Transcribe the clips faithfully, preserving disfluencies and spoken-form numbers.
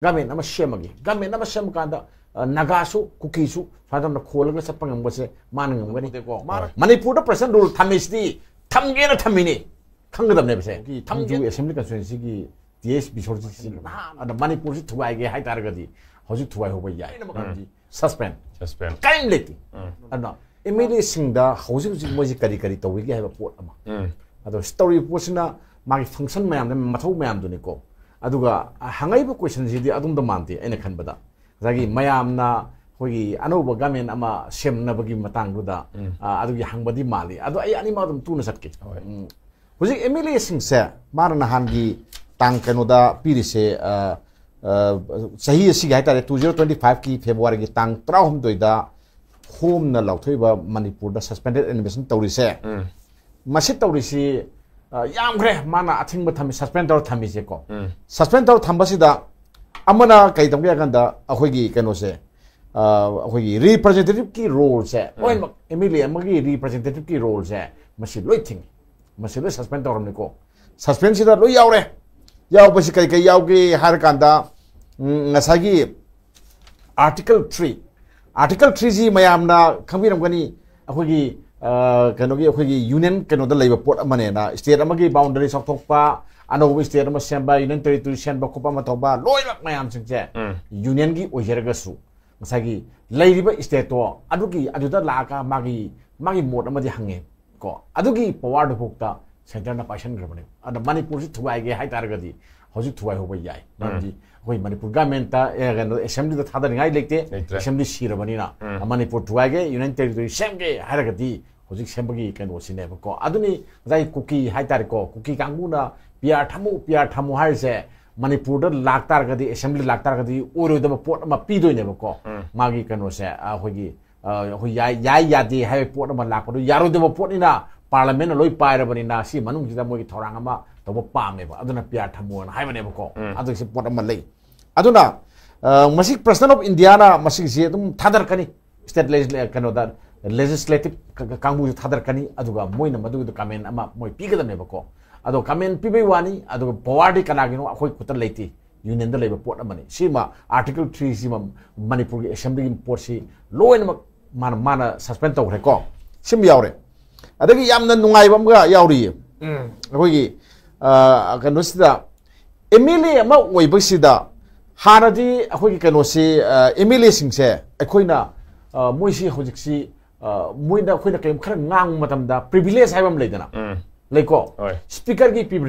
Government ꯑꯃ ꯁꯦꯝꯃꯒꯦ, government ꯑꯃ ꯁꯦꯝꯃꯀꯥꯟꯗ ꯑ, ꯅꯥꯒꯥꯁꯨ ꯀꯨꯀꯤꯁꯨ ꯁ꯭ꯋꯥꯏꯗ ꯈꯣꯜꯂꯒ ꯆꯠꯄ ꯉꯝꯕꯁꯦ ꯃꯥꯅ ꯉꯝꯒꯅꯤ꯫ ꯉꯝꯗꯦꯀꯣ꯫ ꯃꯥꯅ ꯃꯅꯤꯄꯨꯔꯗ ꯄ꯭ꯔꯁꯤꯗꯦꯟ ꯔꯨꯜ ꯊꯝꯃꯤꯁꯤꯗꯤ ꯊꯝꯒꯦꯅ ꯊꯝꯃꯤꯅꯦ, ꯈꯪꯒꯗꯕꯅꯦꯕꯁꯦ꯫ ꯊꯝꯒꯦ꯫ ꯃꯅꯤꯄꯨꯔ ꯑꯦꯁꯦꯝꯕ꯭ꯂꯤ ꯀꯟꯁꯇꯤꯇ꯭ꯌꯨꯑꯦꯟꯁꯤꯒꯤ ꯇꯤ ꯑꯦꯁ ꯕꯤꯁꯣꯔꯖꯤꯠ ꯁꯤꯡ ꯑꯗ ꯃꯅꯤꯄꯨꯔꯁꯤ ꯊꯨꯒꯥꯏꯒꯦ ꯍꯥꯏꯇꯥꯔꯒꯗꯤ ꯍꯧꯖꯤꯛ ꯊꯨꯒꯥꯏꯍꯧꯕ ꯌꯥꯏ꯫ ꯃꯔꯝꯗꯤ ꯁꯁꯄꯦꯟ꯫ ꯁꯁꯄꯦꯟ꯫ ꯀꯔꯤꯝ ꯂꯩꯇꯦ꯫ ꯎꯝ꯫ ꯑꯗꯨꯅ ꯑꯦꯝ ꯑꯦꯜ ꯑꯦꯁꯤꯡꯗ ꯍꯧꯖꯤꯛ ꯍꯧꯖꯤꯛ ꯃꯣꯏꯁꯤ ꯀꯔꯤ ꯀꯔꯤ ꯇꯧꯔꯤꯒꯦ ꯍꯥꯏꯕ ꯄꯣꯠ ꯑꯃ꯫ ꯎꯝ꯫ ꯑꯗꯣ ꯁꯤ ꯇꯧꯔꯤꯕ ꯄꯣꯠꯁꯤꯅ ꯃꯥꯒꯤ ꯐꯪꯁꯟ ꯃꯌꯥꯝꯗ ꯃꯊꯧ ꯃꯌꯥꯝꯗꯨꯅꯤꯀꯣ꯫ ꯑꯗꯨꯒ ꯍꯪꯉꯛꯏꯕ ꯀꯣꯏꯁꯟꯁꯤꯗꯤ ꯑꯗꯨꯝꯗ ꯃꯥꯟꯗꯦ ꯑꯩꯅ ꯈꯟꯕꯗ꯫ ꯉꯁꯥꯏꯒꯤ ꯃꯌꯥꯝꯅ ꯑꯩꯈꯣꯏꯒꯤ ꯑꯅꯧꯕ ꯒꯃꯦꯟ ꯑꯃ ꯁꯦꯝꯅꯕꯒꯤ ꯃꯇꯥꯡꯗꯨꯗ, ꯎꯝ꯫ ꯑ, ꯑꯗꯨꯒꯤ ꯍꯪꯕꯗꯤ ꯃꯥꯜꯂꯤ꯫ ꯑꯗꯣ ꯑꯩ ꯑꯅꯤꯃꯛ ꯑꯗꯨꯝ ꯇꯨꯅ ꯆꯠꯀꯦ꯫ ꯍꯣꯏ꯫ ꯎꯝ꯫ ꯍꯧꯖꯤꯛ ꯑꯦꯝ ꯑꯦꯜ ꯑꯦꯁꯤꯡꯁꯦ ꯃꯥꯅ ꯅꯍꯥꯟꯒꯤ ꯇꯥꯡ ꯀꯩꯅꯣꯗ ꯄꯤꯔꯤꯁꯦ, ꯑ, ꯑ, ꯆꯍꯤ ꯑꯁꯤꯒꯤ ꯍꯥꯏꯇꯥꯔꯦ, ꯇꯨ ꯖꯤꯔꯣ ꯇ꯭ꯋꯦꯟꯇꯤ ꯐꯥꯏꯚꯀꯤ ꯐꯦꯕ꯭ꯔꯨꯋꯥꯔꯤꯒꯤ ꯇꯥꯡ ꯇꯔꯥꯍꯨꯝꯗꯣꯏꯗ ꯍꯣꯝꯅ ꯂꯥꯎꯊꯣꯛꯏꯕ ꯃꯅꯤꯄꯨꯔꯗ ꯁꯁꯄꯦꯟꯗꯦꯠ ꯑꯦꯅꯤꯃꯦꯁꯟ ꯇꯧꯔꯤꯁꯦ꯫ ꯎꯝ꯫ ꯃꯁꯤ ꯇꯧꯔꯤꯁꯤ, ꯑ, ꯌꯥꯝꯈ꯭ꯔꯦ꯫ ꯃꯥꯅ ꯑꯊꯤꯡꯕ ꯊꯝꯃꯤ, ꯁꯁꯄꯦꯟ ꯇꯧꯔ ꯊꯝꯃꯤꯁꯦꯀꯣ꯫ ꯎꯝ꯫ ꯁꯁꯄꯦꯟ ꯇꯧꯔ ꯊꯝꯕꯁꯤꯗ ꯑꯃꯅ ꯀꯩ ꯇꯧꯒꯦ ꯍꯥꯏ ꯀꯥꯟꯗ ꯑꯩꯈꯣꯏꯒꯤ ꯀꯩꯅꯣꯁꯦ, ꯑ, ꯑꯩꯈꯣꯏꯒꯤ ꯔꯤꯄ꯭ꯔꯖꯦꯟꯇꯦꯇꯤꯚꯀꯤ ꯔꯣꯜꯁꯦ, ꯎꯝ꯫ ꯂꯣꯏꯅꯃꯛ ꯑꯦꯝ ꯑꯦꯜ ꯑꯦ ꯑꯃꯒꯤ ꯔꯤꯄ꯭ꯔꯖꯦꯟꯇꯦꯇꯤꯚꯀꯤ ꯔꯣꯜꯁꯦ ꯃꯁꯤ ꯂꯣꯏ ꯊꯤꯡꯉꯤ, ꯃꯁꯤ ꯂꯣꯏ ꯁꯁꯄꯦꯟ ꯇꯧꯔꯝꯅꯤꯀꯣ꯫ ꯁꯁꯄꯦꯟꯁꯤꯗ ꯂꯣꯏ ꯌꯥꯎꯔꯦ꯫ ꯌꯥꯎꯕꯁꯤ ꯀꯩ ꯀꯩ ꯌꯥꯎꯒꯦ ꯍꯥꯏꯔ ꯀꯥꯟꯗ, ꯎꯝ, ꯉꯁꯥꯏꯒꯤ ꯑꯥꯔꯇꯤꯀꯜ ꯊ꯭ꯔꯤ, ꯑꯥꯔꯇꯤꯀꯜ ꯊ꯭ꯔꯤꯁꯤ ꯃꯌꯥꯝꯅ ꯈꯪꯕꯤꯔꯝꯒꯅꯤ꯫ ꯑꯩꯈꯣꯏꯒꯤ, ꯑ, ꯀꯩꯅꯣꯒꯤ, ꯑꯩꯈꯣꯏꯒꯤ ꯌꯨꯅꯤꯌꯟ ꯀꯩꯅꯣꯗ ꯂꯩꯕ ꯄꯣꯠ ꯑꯃꯅꯦꯅ, ꯁ꯭ꯇꯦꯠ ꯑꯃꯒꯤ ꯕꯥꯎꯟꯗꯔꯤ ꯆꯥꯎꯊꯣꯛꯄ, ꯑꯅꯧꯕ ꯁ꯭ꯇꯦꯠ ꯑꯃ ꯁꯦꯝꯕ, ꯌꯨꯅꯤꯌꯟ ꯇꯦꯔꯤꯇꯣꯔꯤ ꯁꯦꯝꯕ ꯈꯣꯠꯄ ꯑꯃ ꯇꯧꯕ, ꯂꯣꯏꯅꯃꯛ ꯃꯌꯥꯝꯁꯤꯡꯁꯦ ꯎꯝ꯫ ꯌꯨꯅꯤꯌꯟꯒꯤ ꯑꯣꯏꯖꯔꯒꯁꯨ ꯉꯁꯥꯏꯒꯤ ꯂꯩꯔꯤꯕ ꯁ꯭ꯇꯦꯠꯇꯣ ꯑꯗꯨꯒꯤ, ꯑꯗꯨꯗ ꯂꯥꯛꯑꯒ ꯃꯥꯒꯤ, ꯃꯥꯒꯤ ꯃꯣꯠ ꯑꯃꯗꯤ ꯍꯪꯉꯦ꯫ ꯀꯣ, ꯑꯗꯨꯒꯤ ꯄꯋꯥꯔꯗꯨꯐꯥꯎꯗ ꯁꯦꯟꯇꯔꯅ ꯄꯥꯏꯁꯟꯈ꯭ꯔꯕꯅꯦ꯫ ꯑꯗ ꯃꯅꯤꯄꯨꯔꯁꯤ ꯊꯨꯒꯥꯏꯒꯦ ꯍꯥꯏꯇꯥꯔꯒꯗꯤ ꯍꯧꯖꯤꯛ ꯊꯨꯒꯥꯏꯍꯧꯕ ꯌꯥꯏ꯫ ꯎꯝ꯫ ꯃꯔꯝꯗꯤ ꯑꯩꯈꯣꯏ ꯃꯅꯤꯄꯨꯔ ꯒꯃꯦꯟꯇ, ꯑꯦ, ꯀꯩꯅꯣ, ꯑꯦꯁꯦꯝꯕ꯭ꯂꯤꯗ ꯊꯥꯗꯅꯤꯡꯉꯥꯏ ꯂꯩꯇꯦ꯫ ꯂꯩꯇ꯭ꯔꯦ꯫ ꯑꯦꯁꯦꯝꯕ꯭ꯂꯤ ꯁꯤꯔꯕꯅꯤꯅ꯫ ꯎꯝ꯫ ꯃꯅꯤꯄꯨꯔ ꯊꯨꯒꯥꯏꯒꯦ, ꯌꯨꯅꯤꯌꯟ ꯇꯦꯔꯤꯇꯣꯔꯤ ꯁꯦꯝꯒꯦ ꯍꯥꯏꯔꯒꯗꯤ ꯍꯧꯖꯤꯛ ꯁꯦꯝꯕꯒꯤ ꯀꯩꯅꯣꯁꯤꯅꯦꯕꯀꯣ꯫ ꯑꯗꯨꯅꯤ ꯉꯁꯥꯏ ꯀꯨꯀꯤ ꯍꯥꯏꯇꯥꯔꯦꯀꯣ, ꯀꯨꯀꯤ ꯀꯥꯡꯕꯨꯅ ꯄꯤ ꯑꯥꯔ ꯊꯝꯃꯨ, ꯄꯤ ꯑꯥꯔ ꯊꯝꯃꯨ ꯍꯥꯏꯔꯤꯁꯦ, ꯃꯅꯤꯄꯨꯔꯗ ꯂꯥꯛꯇꯥꯔꯒꯗꯤ, ꯑꯦꯁꯦꯝꯕ꯭ꯂꯤ ꯂꯥꯛꯇꯥꯔꯒꯗꯤ ꯑꯣꯏꯔꯣꯏꯗꯕ ꯄꯣꯠ ꯑꯃ ꯄꯤꯗꯣꯏꯅꯦꯕꯀꯣ꯫ ꯎꯝ꯫ ꯃꯥꯒꯤ ꯀꯩꯅꯣꯁꯦ, ꯑꯩꯈꯣꯏꯒꯤ ꯑ, ꯑꯩꯈꯣꯏ ꯌꯥꯏ, ꯌꯥꯏ ꯌꯥꯗꯦ ꯍꯥꯏꯕ ꯄꯣꯠ ꯑꯃ ꯂꯥꯛꯄꯗꯨ ꯌꯥꯔꯣꯏꯗꯕ ꯄꯣꯠꯅꯤꯅ, ꯄꯥꯔꯂꯤꯌꯥꯃꯦꯟꯅ ꯂꯣꯏ ꯄꯥꯏꯔꯕꯅꯤꯅ, ꯁꯤ ꯃꯅꯨꯡꯁꯤꯗ ꯃꯣꯏꯒꯤ ꯊꯧꯔꯥꯡ ꯑꯃ ꯇꯧꯕ ꯄꯥꯝꯃꯦꯕ, ꯑꯗꯨꯅ ꯄꯤ ꯑꯥꯔ ꯊꯝꯃꯣꯅ ꯍꯥꯏꯕꯅꯦꯕꯀꯣ꯫ ꯎꯝ꯫ ꯑꯗꯨꯒꯤ ꯄꯣꯠ ꯑꯃ ꯂꯩ꯫ ꯑꯗꯨꯅ, ꯑ, ꯃꯁꯤ ꯄ꯭ꯔꯁꯤꯗꯦꯟ ꯑꯣꯐ ꯏꯟꯗꯤꯌꯥꯅ ꯃꯁꯤꯒꯤꯁꯤ ꯑꯗꯨꯝ ꯊꯥꯗꯔꯛꯀꯅꯤ, ꯁ꯭ꯇꯦꯠ ꯂꯦꯖꯤꯁꯂꯦ-, ꯀꯩꯅꯣꯗ, ꯂꯦꯖꯤꯁꯂꯦꯇꯤꯚ ꯀ-, ꯀ-, ꯀꯥꯡꯕꯨꯁꯤ ꯊꯥꯗꯔꯛꯀꯅꯤ, ꯑꯗꯨꯒ ꯃꯣꯏꯅ ꯃꯗꯨꯒꯤꯗꯣ ꯀꯃꯦꯟ ꯑꯃ ꯃꯣꯏ ꯄꯤꯒꯗꯕꯅꯦꯕꯀꯣ꯫ ꯑꯗꯣ ꯀꯃꯦꯟ ꯄꯤꯕꯩ ꯋꯥꯅꯤ, ꯑꯗꯨꯒ ꯄꯋꯥꯔꯗꯤ ꯀꯅꯥꯒꯤꯅꯣ ꯑꯩꯈꯣꯏ ꯈꯨꯠꯇ ꯂꯩꯇꯦ꯫ ꯌꯨꯅꯤꯌꯟꯗ ꯂꯩꯕ ꯄꯣꯠ ꯑꯃꯅꯤ꯫ ꯁꯤꯃ ꯑꯥꯔꯇꯤꯀꯜ ꯊ꯭ꯔꯤꯁꯤꯃ ꯃꯅꯤꯄꯨꯔꯒꯤ ꯑꯦꯁꯦꯝꯕ꯭ꯂꯤꯒꯤ ꯄꯣꯠꯁꯤ ꯂꯣꯏꯅꯃꯛ ꯃꯥꯅ ꯃꯥꯅ ꯁꯁꯄꯦꯟ ꯇꯧꯈ꯭ꯔꯦꯀꯣ꯫ ꯁꯤꯃ ꯌꯥꯎꯔꯦ꯫ ꯑꯗꯒꯤ ꯌꯥꯝꯅ ꯅꯨꯡꯉꯥꯏꯕ ꯑꯃꯒ ꯌꯥꯎꯔꯤꯌꯦ꯫ ꯑꯩꯈꯣꯏꯒꯤ ꯑ, ꯀꯩꯅꯣꯁꯤꯗ ꯑꯦꯝ ꯑꯦꯜ ꯑꯦ ꯑꯃ ꯑꯣꯏꯕꯁꯤꯗ ꯍꯥꯟꯅꯗꯤ ꯑꯩꯈꯣꯏꯒꯤ ꯀꯩꯅꯣꯁꯤ ꯑꯦꯝ ꯑꯦꯜ ꯑꯦꯁꯤꯡꯁꯦ ꯑꯩꯈꯣꯏꯅ ꯑ, ꯃꯣꯏꯁꯤ ꯍꯧꯖꯤꯛꯁꯤ ꯑ, ꯃꯣꯏꯅ ꯑꯩꯈꯣꯏꯅ ꯀꯩꯒꯨꯝꯕ ꯈꯔ ꯉꯥꯡꯕ ꯃꯇꯝꯗ ꯄ꯭ꯔꯤꯚꯤꯂꯦꯖ ꯍꯥꯏꯕ ꯑꯃ ꯂꯩꯗꯅ, ꯎꯝ꯫ ꯂꯩꯀꯣ꯫ ꯍꯣꯏ꯫ ꯁ꯭ꯄꯤꯀꯔꯒꯤ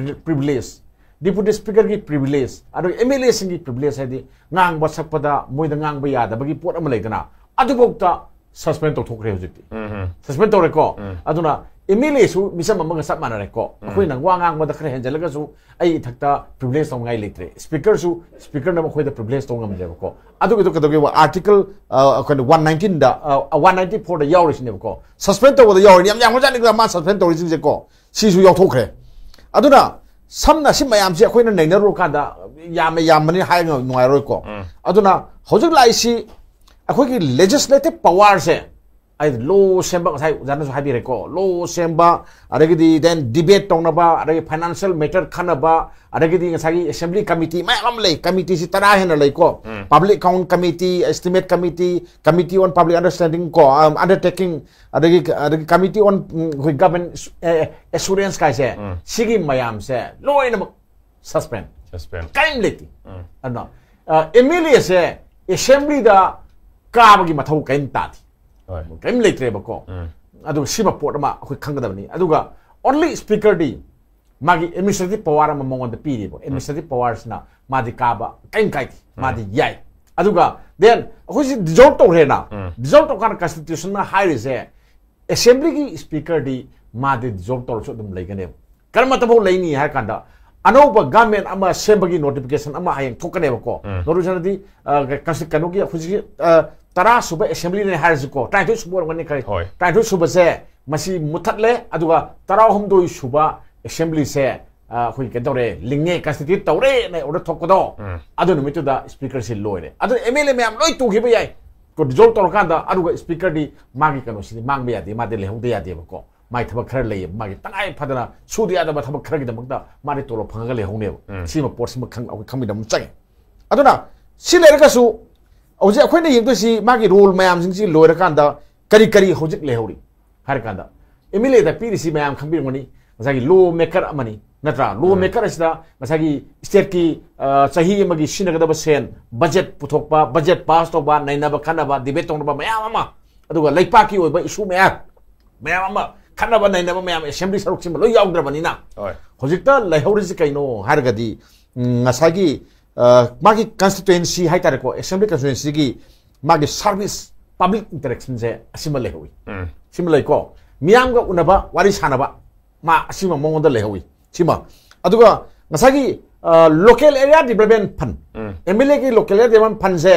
ꯄ꯭ꯔꯤꯚꯤꯂꯦꯖ, ꯗꯤꯄꯨꯇꯤ ꯁ꯭ꯄꯤꯀꯔꯒꯤ ꯄ꯭ꯔꯤꯚꯤꯂꯦꯖ, ꯑꯗꯨꯒ ꯑꯦꯝ ꯑꯦꯜ ꯑꯦꯁꯤꯡꯒꯤ ꯄ꯭ꯔꯤꯚꯤꯂꯦꯖ ꯍꯥꯏꯗꯤ ꯉꯥꯡꯕ ꯁꯛꯄꯗ ꯃꯣꯏꯗ ꯉꯥꯡꯕ ꯌꯥꯗꯕꯒꯤ ꯄꯣꯠ ꯑꯃ ꯂꯩꯗꯅ, ꯑꯗꯨꯐꯥꯎꯗ ꯁꯁꯄꯦꯟ ꯇꯧꯊꯣꯛꯈ꯭ꯔꯦ ꯍꯧꯖꯤꯛꯇꯤ꯫ ꯎꯝ꯫ ꯁꯁꯄꯦꯟ ꯇꯧꯔꯦꯀꯣ꯫ ꯎꯝ꯫ ꯑꯗꯨꯅ ꯑꯦꯝ ꯑꯦꯜ ꯑꯦꯁꯨ ꯃꯤꯆꯝ ꯑꯃꯒ ꯆꯞ ꯃꯥꯟꯅꯔꯦꯀꯣ꯫ ꯎꯝ꯫ ꯑꯩꯈꯣꯏꯅ ꯋꯥ ꯉꯥꯡꯕꯗ ꯈꯔ ꯍꯦꯟꯖꯜꯂꯒꯁꯨ ꯑꯩ ꯏꯊꯛꯇ ꯄ꯭ꯔꯤꯚꯤꯂꯦꯖ ꯇꯧꯅꯤꯡꯉꯥꯏ ꯂꯩꯇ꯭ꯔꯦ꯫ ꯁ꯭ꯄꯤꯀꯔꯁꯨ, ꯁ꯭ꯄꯤꯀꯔꯅ ꯃꯈꯣꯏꯗ ꯄ꯭ꯔꯤꯚꯤꯂꯦꯖ ꯇꯧ ꯉꯝꯗ꯭ꯔꯦꯕꯀꯣ꯫ ꯑꯗꯨꯒꯤꯗꯣ ꯀꯩꯗꯧꯒꯦꯕ? ꯑꯥꯔꯇꯤꯀꯜ, ꯑ, ꯑꯩꯈꯣꯏꯅ ꯋꯥꯟ ꯅꯥꯏꯟꯇꯤꯟꯗ, ꯑ, ꯋꯥꯟ ꯅꯥꯏꯟꯇꯤ ꯐꯣꯔꯗ ꯌꯥꯎꯔꯤꯁꯤꯅꯦꯕꯀꯣ꯫ ꯁꯁꯄꯦꯟ ꯇꯧꯕꯗ ꯌꯥꯎꯔꯤꯅꯤ꯫ ꯌꯥꯝ ꯌꯥꯝꯈ꯭ꯔꯖꯥꯠꯅꯤꯀꯣ ꯃꯥ ꯁꯁꯄꯦꯟ ꯇꯧꯔꯤꯁꯤꯡꯁꯦꯀꯣ꯫ ꯁꯤꯁꯨ ꯌꯥꯎꯊꯣꯛꯈ꯭ꯔꯦ꯫ ꯑꯗꯨꯅ ꯁꯝꯅ ꯁꯤ ꯃꯌꯥꯝꯁꯦ ꯑꯩꯈꯣꯏꯅ ꯅꯩꯅꯔꯨꯔꯀꯥꯟꯗ ꯌꯥꯝꯅ ꯌꯥꯝꯕꯅꯤ ꯍꯥꯏ ꯅꯨꯡꯉꯥꯏꯔꯣꯏꯀꯣ꯫ ꯎꯝ꯫ ꯑꯗꯨꯅ ꯍꯧꯖꯤꯛ ꯂꯥꯛꯏꯁꯤ ꯑꯩꯈꯣꯏꯒꯤ ꯂꯦꯖꯤꯁꯂꯦꯇꯤꯚ ꯄꯋꯥꯔꯁꯦ, ꯑꯩ ꯂꯣ ꯁꯦꯝꯕ, ꯉꯁꯥꯏ ꯑꯣꯖꯥꯅꯁꯨ ꯍꯥꯏꯕꯤꯔꯦꯀꯣ, ꯂꯣ ꯁꯦꯝꯕ, ꯑꯗꯒꯤꯗꯤ then debate ꯇꯧꯅꯕ, ꯑꯗꯒꯤ financial matter ꯈꯟꯅꯕ, ꯑꯗꯒꯤꯗꯤ ꯉꯁꯥꯏꯒꯤ assembly committee ꯃꯌꯥꯝ ꯑꯃ ꯂꯩ, committeeꯁꯤ ꯇꯔꯥ ꯍꯦꯟꯅ ꯂꯩꯀꯣ꯫ ꯎꯝ꯫ Public Account Committee, Estimate Committee, Committee on Public Understanding ꯀꯣ, um, Undertaking, ꯑꯗꯒꯤ, ꯑꯗꯒꯤ Committee on, ꯎꯝ, ꯑꯩꯈꯣꯏ Government Assu-, ꯑꯦ, Assurance ꯀꯥꯏꯁꯦ, ꯎꯝ꯫ ꯁꯤꯒꯤ ꯃꯌꯥꯝꯁꯦ ꯂꯣꯏꯅꯃꯛ suspend꯫ Suspend꯫ ꯀꯔꯤꯝ ꯂꯩꯇꯦ꯫ ꯎꯝ꯫ ꯑꯗꯨꯅ, ꯑ, ꯑꯦꯝ ꯑꯦꯜ ꯑꯦꯁꯦ ꯑꯦꯁꯦꯝꯕ꯭ꯂꯤꯗ ꯀꯥꯕꯒꯤ ꯃꯊꯧ ꯀꯔꯤꯝ ꯇꯥꯗꯦ꯫ ꯍꯣꯏ꯫ ꯀꯔꯤꯝ ꯂꯩꯇ꯭ꯔꯦꯕꯀꯣ꯫ ꯎꯝ꯫ ꯑꯗꯨꯒ ꯁꯤꯃ ꯄꯣꯠ ꯑꯃ ꯑꯩꯈꯣꯏ ꯈꯪꯒꯗꯕꯅꯤ꯫ ꯑꯗꯨꯒ only speakerꯗꯤ ꯃꯥꯒꯤ administrative power ꯑꯃ ꯃꯉꯣꯟꯗ ꯄꯤꯔꯤꯕ꯫ Administrative powerꯁꯤꯅ ꯃꯥꯗꯤ ꯀꯥꯕ ꯀꯔꯤꯝ ꯀꯥꯏꯗꯦ꯫ ꯎꯝ꯫ ꯃꯥꯗꯤ ꯌꯥꯏ꯫ ꯑꯗꯨꯒ then ꯑꯩꯈꯣꯏꯁꯤ dissolve ꯇꯧꯈ꯭ꯔꯦꯅ꯫ ꯎꯝ꯫ Dissolve ꯇꯧꯀꯥꯟꯗ constitutionꯅ ꯍꯥꯏꯔꯤꯁꯦ ꯑꯦꯁꯦꯝꯕ꯭ꯂꯤꯒꯤ ꯁ꯭ꯄꯤꯀꯔꯗꯤ ꯃꯥꯗꯤ dissolve ꯇꯧꯔꯁꯨ ꯑꯗꯨꯝ ꯂꯩꯒꯅꯦꯕ꯫ ꯀꯔꯝꯕ ꯃꯇꯝꯐꯥꯎ ꯂꯩꯅꯤ ꯍꯥꯏꯔ ꯀꯥꯟꯗ ꯑꯅꯧꯕ government ꯑꯃ ꯁꯦꯝꯕꯒꯤ notification ꯑꯃ ꯍꯌꯦꯡ ꯊꯣꯛꯀꯅꯦꯕꯀꯣ꯫ ꯎꯝ꯫ Notificationꯗꯤ, ꯑ, ꯀ-, ꯀꯁ-, ꯀꯩꯅꯣꯒꯤ ꯑꯩꯈꯣꯏꯒꯤ, ꯑ, ꯇꯔꯥ ꯁꯨꯕ ꯑꯦꯁꯦꯝꯕ꯭ꯂꯤꯅꯦ ꯍꯥꯏꯔꯁꯤꯀꯣ, ꯇꯔꯥꯅꯤꯊꯣꯏ ꯁꯨꯕ ꯑꯣꯏꯔꯝꯒꯅꯤ ꯈꯔ꯫ ꯍꯣꯏ꯫ ꯇꯔꯥꯅꯤꯊꯣꯏ ꯁꯨꯕꯁꯦ ꯃꯁꯤ ꯃꯨꯠꯊꯠꯂꯦ, ꯑꯗꯨꯒ ꯇꯔꯥꯍꯨꯝꯗꯣꯏ ꯁꯨꯕ ꯑꯦꯁꯦꯝꯕ꯭ꯂꯤꯁꯦ, ꯑ, ꯑꯩꯈꯣꯏ ꯀꯩꯅꯣ ꯇꯧꯔꯦ, ꯂꯤꯡꯉꯦ, constitute ꯇꯧꯔꯦꯅ order ꯊꯣꯛꯄꯗꯣ, ꯎꯝ꯫ ꯑꯗꯨ ꯅꯨꯃꯤꯠꯇꯨꯗ ꯁ꯭ꯄꯤꯀꯔꯁꯤ ꯂꯣꯏꯔꯦ꯫ ꯑꯗꯨꯅ ꯑꯦꯝ ꯑꯦꯜ ꯑꯦ ꯃꯌꯥꯝ ꯂꯣꯏ ꯇꯨꯈꯤꯕ ꯌꯥꯏ꯫ ꯀꯣ, dissolve ꯇꯧꯔꯀꯥꯟꯗ ꯑꯗꯨꯒ ꯁ꯭ꯄꯤꯀꯔꯗꯤ ꯃꯥꯒꯤ ꯀꯩꯅꯣꯁꯤꯗꯤ ꯃꯥꯡꯕ ꯌꯥꯗꯦ, ꯃꯥꯗꯤ ꯂꯩꯍꯧꯗ ꯌꯥꯗꯦꯕꯀꯣ꯫ ꯃꯥꯒꯤ ꯊꯕꯛ ꯈꯔ ꯂꯩꯌꯦꯕ, ꯃꯥꯒꯤ ꯇꯉꯥꯏ ꯐꯗꯅ ꯁꯨꯗ ꯌꯥꯗꯕ ꯊꯕꯛ ꯈꯔꯒꯤꯗꯃꯛꯇ ꯃꯥꯗꯤ ꯇꯣꯂꯣꯞ ꯐꯪꯉꯒ ꯂꯩꯍꯧꯅꯦꯕ꯫ ꯎꯝ꯫ ꯁꯤꯃ ꯄꯣꯠꯁꯤꯃ ꯈꯪ-, ꯑꯩꯈꯣꯏ ꯈꯪꯃꯤꯟꯅꯕ ꯑꯃ ꯆꯪꯉꯦ꯫ ꯑꯗꯨꯅ ꯁꯤ ꯂꯩꯔꯒꯁꯨ ꯍꯧꯖꯤꯛ ꯑꯩꯈꯣꯏꯅ ꯌꯦꯡꯗꯣꯏꯁꯤ ꯃꯥꯒꯤ ꯔꯣꯜ ꯃꯌꯥꯝꯁꯤꯡꯁꯤ ꯂꯣꯏꯔꯀꯥꯟꯗ ꯀꯔꯤ ꯀꯔꯤ ꯍꯧꯖꯤꯛ ꯂꯩꯍꯧꯔꯤ ꯍꯥꯏꯔꯀꯥꯟꯗ, ꯑꯦꯝ ꯑꯦꯜ ꯑꯦꯗ ꯄꯤꯔꯤꯁꯤ ꯃꯌꯥꯝ ꯈꯪꯕꯤꯔꯝꯒꯅꯤ, ꯉꯁꯥꯏꯒꯤ ꯂꯣ ꯃꯦꯀꯔ ꯑꯃꯅꯤ, ꯅꯠꯇ꯭ꯔꯥ? ꯂꯣ ꯎꯝ꯫ ꯃꯦꯀꯔ ꯑꯁꯤꯗ ꯉꯁꯥꯏꯒꯤ ꯁ꯭ꯇꯦꯠꯀꯤ, ꯑ, ꯆꯍꯤ ꯑꯃꯒꯤ ꯁꯤꯖꯤꯟꯅꯒꯗꯕ ꯁꯦꯟ, ꯕꯖꯦꯠ ꯄꯨꯊꯣꯛꯄ, ꯕꯖꯦꯠ ꯄꯥꯁ ꯇꯧꯕ, ꯅꯩꯅꯕ ꯈꯟꯅꯕ, ꯗꯤꯕꯦꯠ ꯇꯧꯅꯕ ꯃꯌꯥꯝ ꯑꯃ, ꯑꯗꯨꯒ ꯂꯩꯄꯥꯛꯀꯤ ꯑꯣꯏꯕ ꯏꯁꯨ ꯃꯌꯥꯝ, ꯃꯌꯥꯝ ꯑꯃ, ꯈꯠꯅꯕ ꯅꯩꯅꯕ ꯃꯌꯥꯝ ꯑꯦꯁꯦꯝꯕ꯭ꯂꯤ ꯁꯔꯨꯛꯁꯤꯃ ꯂꯣꯏ ꯌꯥꯎꯗ꯭ꯔꯕꯅꯤꯅ꯫ ꯍꯣꯏ꯫ ꯍꯧꯖꯤꯛꯇ ꯂꯩꯍꯧꯔꯤꯁꯤ ꯀꯩꯅꯣ ꯍꯥꯏꯔꯒꯗꯤ, ꯎꯝ, ꯉꯁꯥꯏꯒꯤ, ꯑ, ꯃꯥꯒꯤ ꯀꯟꯁꯇꯤꯇ꯭ꯋꯦꯟꯁꯤ ꯍꯥꯏꯇꯥꯔꯦꯀꯣ, ꯑꯦꯁꯦꯝꯕ꯭ꯂꯤ ꯀꯟꯁꯇꯤꯇ꯭ꯋꯦꯟꯁꯤꯒꯤ ꯃꯥꯒꯤ ꯁꯥꯔꯚꯤꯁ, ꯄꯕ꯭ꯂꯤꯛ ꯏꯟꯇꯔꯦꯛꯁꯟꯁꯦ ꯑꯁꯤꯃ ꯂꯩꯍꯧꯋꯤ꯫ ꯎꯝ꯫ ꯁꯤꯃ ꯂꯩꯀꯣ, ꯃꯤꯌꯥꯝꯒ ꯎꯅꯕ, ꯋꯥꯔꯤ ꯁꯥꯟꯅꯕ, ꯃꯥ ꯑꯁꯤꯃ ꯃꯉꯣꯟꯗ ꯂꯩꯍꯧꯋꯤ꯫ ꯁꯤꯃ꯫ ꯑꯗꯨꯒ ꯉꯁꯥꯏꯒꯤ, ꯑ, local area development fund, ꯎꯝ꯫ ꯑꯦꯝ ꯑꯦꯜ ꯑꯦꯒꯤ local area development fundꯁꯦ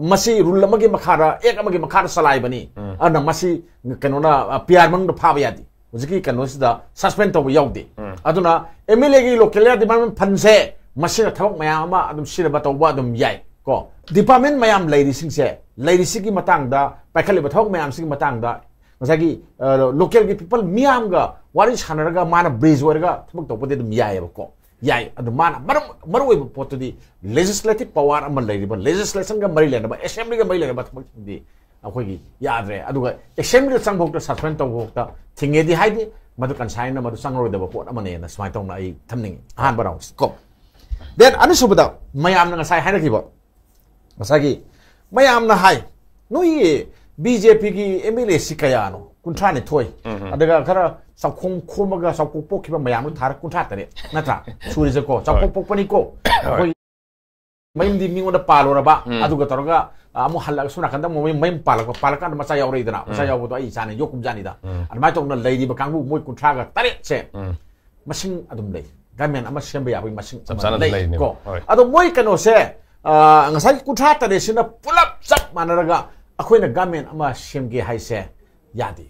ꯃꯁꯤ ꯔꯨꯜ ꯑꯃꯒꯤ ꯃꯈꯥꯗ, ꯑꯦꯛ ꯑꯃꯒꯤ ꯃꯈꯥꯗ ꯆꯂꯥꯏꯕꯅꯤ꯫ ꯎꯝ꯫ ꯑꯗꯨꯅ ꯃꯁꯤ ꯀꯩꯅꯣꯅ, ꯑ, ꯄꯤ ꯑꯥꯔ ꯃꯅꯨꯡꯗ ꯐꯥꯕ ꯌꯥꯗꯦ꯫ ꯍꯧꯖꯤꯛꯀꯤ ꯀꯩꯅꯣꯁꯤꯗ ꯁꯁꯄꯦꯟ ꯇꯧꯕ ꯌꯥꯎꯗꯦ꯫ ꯎꯝ꯫ ꯑꯗꯨꯅ ꯑꯦꯝ ꯑꯦꯜ ꯑꯦꯒꯤ local area development fundꯁꯦ ꯃꯁꯤꯅ ꯊꯕꯛ ꯃꯌꯥꯝ ꯑꯃ ꯑꯗꯨꯝ ꯁꯤꯖꯤꯟꯅꯕ ꯇꯧꯕ ꯑꯗꯨꯝ ꯌꯥꯏ ꯀꯣ꯫ ꯗꯤꯄꯥꯔꯠꯃꯦꯟ ꯃꯌꯥꯝ ꯂꯩꯔꯤꯁꯤꯡꯁꯦ, ꯂꯩꯔꯤꯁꯤꯒꯤ ꯃꯇꯥꯡꯗ, ꯄꯥꯏꯈꯠꯂꯤꯕ ꯊꯕꯛ ꯃꯌꯥꯝꯁꯤꯒꯤ ꯃꯇꯥꯡꯗ ꯉꯁꯥꯏꯒꯤ, ꯑ, local ꯒꯤ people ꯃꯤꯌꯥꯝꯒ ꯋꯥꯔꯤ ꯁꯥꯟꯅꯔꯒ ꯃꯥꯅ ꯕ꯭ꯔꯤꯖ ꯑꯣꯏꯔꯒ ꯊꯕꯛ ꯇꯧꯕꯗꯤ ꯑꯗꯨꯝ ꯌꯥꯏꯑꯕꯀꯣ꯫ ꯌꯥꯏ꯫ ꯑꯗꯨ ꯃꯥꯅ ꯃꯔꯝ, ꯃꯔꯨꯑꯣꯏꯕ ꯄꯣꯠꯇꯨꯗꯤ legislative power ꯑꯃ ꯂꯩꯔꯤꯕ, legislation ꯒ ꯃꯔꯤ ꯂꯩꯅꯕ, assembly ꯒ ꯃꯔꯤ ꯂꯩꯅꯕ ꯊꯕꯛꯁꯤꯡꯗꯤ ꯑꯩꯈꯣꯏꯒꯤ ꯌꯥꯗ꯭ꯔꯦ꯫ ꯑꯗꯨꯒ assembly ꯗ ꯆꯪꯐꯥꯎꯗ, suspend ꯇꯧꯕꯐꯥꯎꯗ ꯊꯤꯡꯉꯦꯗꯤ ꯍꯥꯏꯗꯤ, ꯃꯗꯨ ꯀꯟꯁꯥꯏꯟꯅ ꯃꯗꯨ ꯆꯪꯉꯔꯣꯏꯗꯕ ꯄꯣꯠ ꯑꯃꯅꯦꯅ ꯁꯨꯃꯥꯏꯅ ꯇꯧꯅ ꯑꯩ ꯊꯝꯅꯤꯡꯉꯤ꯫ ꯑꯍꯥꯟꯕ ꯔꯥꯎꯟꯁꯤ ꯀꯣ꯫ Then ꯑꯅꯤꯁꯨꯕꯗ ꯃꯌꯥꯝꯅ ꯉꯁꯥꯏ ꯍꯥꯏꯅꯈꯤꯕ, ꯉꯁꯥꯏꯒꯤ ꯃꯌꯥꯝꯅ ꯍꯥꯏ, "ꯅꯣꯏꯒꯤ ꯕꯤ ꯖꯦ ꯄꯤꯒꯤ ꯑꯦꯝ ꯑꯦꯜ ꯑꯦ ꯁꯤ ꯀꯌꯥꯅꯣ? ꯀꯨꯟꯊ꯭ꯔꯥ ꯅꯤꯊꯣꯏ꯫ ꯎꯝ, ꯎꯝ꯫ ꯑꯗꯨꯒ ꯈꯔ ꯆꯥꯛꯈꯣꯝ ꯈꯣꯝꯃꯒ ꯆꯥꯛꯄꯣꯛ ꯄꯣꯛꯈꯤꯕ ꯃꯌꯥꯝꯗꯣ ꯊꯥꯔ ꯀꯨꯟꯊ꯭ꯔꯥ ꯇꯔꯦꯠ ꯅꯠꯇ꯭ꯔꯥ? ꯁꯨꯔꯤꯁꯦꯀꯣ, ꯆꯥꯛꯄꯣꯛ ꯍꯣꯏ꯫ ꯄꯣꯛꯄꯅꯤꯀꯣ?" ꯍꯣꯏ꯫ ꯑꯩꯈꯣꯏ ꯃꯌꯨꯝꯗꯤ ꯃꯤꯉꯣꯟꯗ ꯄꯥꯜꯂꯨꯔꯕ, ꯎꯝ꯫ ꯑꯗꯨꯒ ꯇꯧꯔꯒ, ꯑ, ꯑꯃꯨꯛ ꯍꯜꯂꯒ ꯁꯣꯝ ꯅꯥꯀꯟꯗ ꯑꯃꯨꯛ ꯃꯌꯨꯝ, ꯃꯌꯨꯝ ꯄꯥꯜꯂꯛꯄ, ꯄꯥꯜꯂꯀꯥꯟꯗ ꯃꯆꯥ ꯌꯥꯎꯔꯛꯏꯗꯅ, ꯃꯆꯥ ꯎꯝ꯫ ꯌꯥꯎꯕꯗꯣ ꯑꯩ ꯏꯆꯥꯅ ꯌꯣꯛꯀꯨꯝꯖꯥꯅꯤꯗ꯫ ꯎꯝ꯫ ꯑꯗꯨꯃꯥꯏꯅ ꯇꯧꯗꯅ ꯂꯩꯔꯤꯕ ꯀꯥꯡꯕꯨ ꯃꯣꯏ ꯀꯨꯟꯊ꯭ꯔꯥꯒ ꯇꯔꯦꯠꯁꯦ ꯎꯝ꯫ ꯃꯁꯤꯡ ꯑꯗꯨꯝ ꯂꯩ꯫ ꯒꯃꯦꯟ ꯑꯃ ꯁꯦꯝꯕ ꯌꯥꯕꯒꯤ ꯃꯁꯤꯡ ꯆꯞ ꯑꯃ ꯆꯥꯅ ꯑꯗꯨꯝ ꯂꯩ, ꯂꯩꯔꯤꯅꯦꯕ꯫ ꯀꯣ꯫ ꯍꯣꯏ꯫ ꯑꯗꯣ ꯃꯣꯏ ꯀꯩꯅꯣꯁꯦ, ꯑ, ꯉꯁꯥꯏꯒꯤ ꯀꯨꯟꯊ꯭ꯔꯥ ꯇꯔꯦꯠꯁꯤꯅ ꯄꯨꯂꯞ ꯆꯞ ꯃꯥꯟꯅꯔꯒ ꯑꯩꯈꯣꯏꯅ ꯒꯃꯦꯟ ꯑꯃ ꯁꯦꯝꯒꯦ ꯍꯥꯏꯁꯦ ꯌꯥꯗꯦ꯫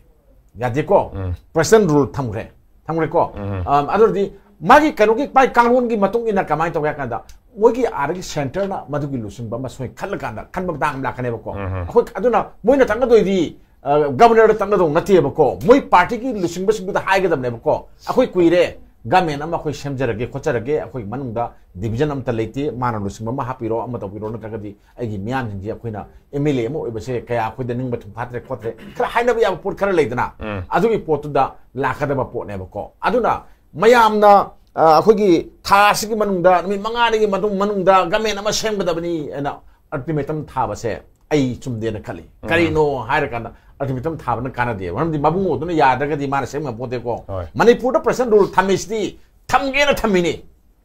ꯌꯥꯗꯦꯀꯣ? ꯎꯝ꯫ President rule ꯊꯝꯈ꯭ꯔꯦ꯫ ꯊꯝꯈ꯭ꯔꯦꯀꯣ? ꯎꯝ꯫ ꯑ, ꯑꯗꯨ ꯑꯣꯏꯔꯗꯤ ꯃꯥꯒꯤ ꯀꯩꯅꯣꯒꯤ, ꯃꯥꯒꯤ ꯀꯥꯡꯂꯣꯟꯒꯤ ꯃꯇꯨꯡ ꯏꯟꯅ ꯀꯃꯥꯏꯅ ꯇꯧꯒꯦ ꯍꯥꯏ ꯀꯥꯟꯗ, ꯃꯣꯏꯒꯤ ꯑꯥꯗꯒꯤ centre ꯅ ꯃꯗꯨꯒꯤ ꯂꯨꯆꯤꯡꯕ ꯑꯃ ꯁꯣꯏ ꯈꯜꯂꯀꯥꯟꯗ ꯈꯟꯕ ꯃꯇꯥꯡ ꯑꯃ ꯂꯥꯛꯀꯅꯦꯕꯀꯣ꯫ ꯎꯝ꯫ ꯑꯩꯈꯣꯏ, ꯑꯗꯨꯅ ꯃꯣꯏꯅ ꯇꯥꯛꯅꯗꯣꯏꯗꯤ ꯒꯕꯔꯅꯔꯗ ꯇꯛꯅꯗꯧ ꯅꯠꯇꯦꯕꯀꯣ, ꯃꯣꯏ ꯄꯥꯔꯇꯤꯒꯤ ꯂꯨꯆꯤꯡꯕꯁꯤꯡꯗꯨꯗ ꯍꯥꯏꯒꯗꯕꯅꯦꯕꯀꯣ, "ꯑꯩꯈꯣꯏ ꯀꯨꯏꯔꯦ, ꯒꯃꯦꯟ ꯑꯃ ꯑꯩꯈꯣꯏ ꯁꯦꯝꯖꯔꯒꯦ ꯈꯣꯠꯆꯔꯒꯦ, ꯑꯩꯈꯣꯏ ꯃꯅꯨꯡꯗ ꯗꯤꯕꯤꯖꯟ ꯑꯝꯇ ꯂꯩꯇꯦ, ꯃꯥꯅ ꯂꯨꯆꯤꯡꯕ ꯑꯃ ꯍꯥꯞꯄꯤꯔꯣ, ꯑꯃ ꯇꯧꯕꯤꯔꯣ, ꯅꯠꯇ꯭ꯔꯒꯗꯤ ꯑꯩꯒꯤ ꯃꯤꯌꯥꯝꯁꯤꯡꯁꯦ ꯑꯩꯈꯣꯏꯅ ꯑꯦꯝ ꯑꯦꯜ ꯑꯦ ꯑꯃ ꯑꯣꯏꯕꯁꯦ ꯀꯌꯥ ꯑꯩꯈꯣꯏꯗ ꯅꯤꯡꯕ ꯊꯨꯡ ꯐꯥꯠꯇ꯭ꯔꯦ ꯈꯣꯠꯇ꯭ꯔꯦ", ꯈꯔ ꯍꯥꯏꯅꯕ ꯌꯥꯕ ꯄꯣꯠ ꯈꯔ ꯂꯩꯗꯅ, ꯎꯝ꯫ ꯑꯗꯨꯒꯤ ꯄꯣꯠꯇꯨꯗ ꯂꯥꯛꯀꯗꯕ ꯄꯣꯠꯅꯦꯕꯀꯣ꯫ ꯑꯗꯨꯅ ꯃꯌꯥꯝꯅ, ꯑ, ꯑꯩꯈꯣꯏꯒꯤ ꯊꯥ ꯑꯁꯤꯒꯤ ꯃꯅꯨꯡꯗ, ꯅꯨꯃꯤꯠ ꯃꯉꯥꯅꯤꯒꯤ ꯃꯇꯨꯡ ꯃꯅꯨꯡꯗ ꯒꯃꯦꯟ ꯑꯃ ꯁꯦꯝꯒꯗꯕꯅꯤ ꯍꯥꯏꯅ ꯑꯜꯇꯤꯃꯦꯇꯝ ꯊꯥꯕꯁꯦ ꯑꯩ ꯆꯨꯝꯗꯦꯅ ꯈꯜꯂꯤ꯫ ꯀꯔꯤꯅꯣ ꯍꯥꯏꯔꯀꯥꯟꯗ, ꯑꯜꯇꯤꯃꯦꯇꯝ ꯊꯥꯕꯅ ꯀꯥꯟꯅꯗꯦꯕ꯫ ꯃꯔꯝꯗꯤ ꯃꯕꯨꯡꯉꯣꯗꯨꯅ ꯌꯥꯗ꯭ꯔꯒꯗꯤ ꯃꯥꯅ ꯁꯦꯝ ꯉꯝꯄꯣꯠꯇꯦꯀꯣ꯫ ꯍꯣꯏ꯫ ꯃꯅꯤꯄꯨꯔꯗ ꯄ꯭ꯔꯦꯁꯤꯗꯦꯟ ꯔꯨꯜ ꯊꯝꯃꯤꯁꯤꯗꯤ ꯊꯝꯒꯦꯅ ꯊꯝꯃꯤꯅꯤ,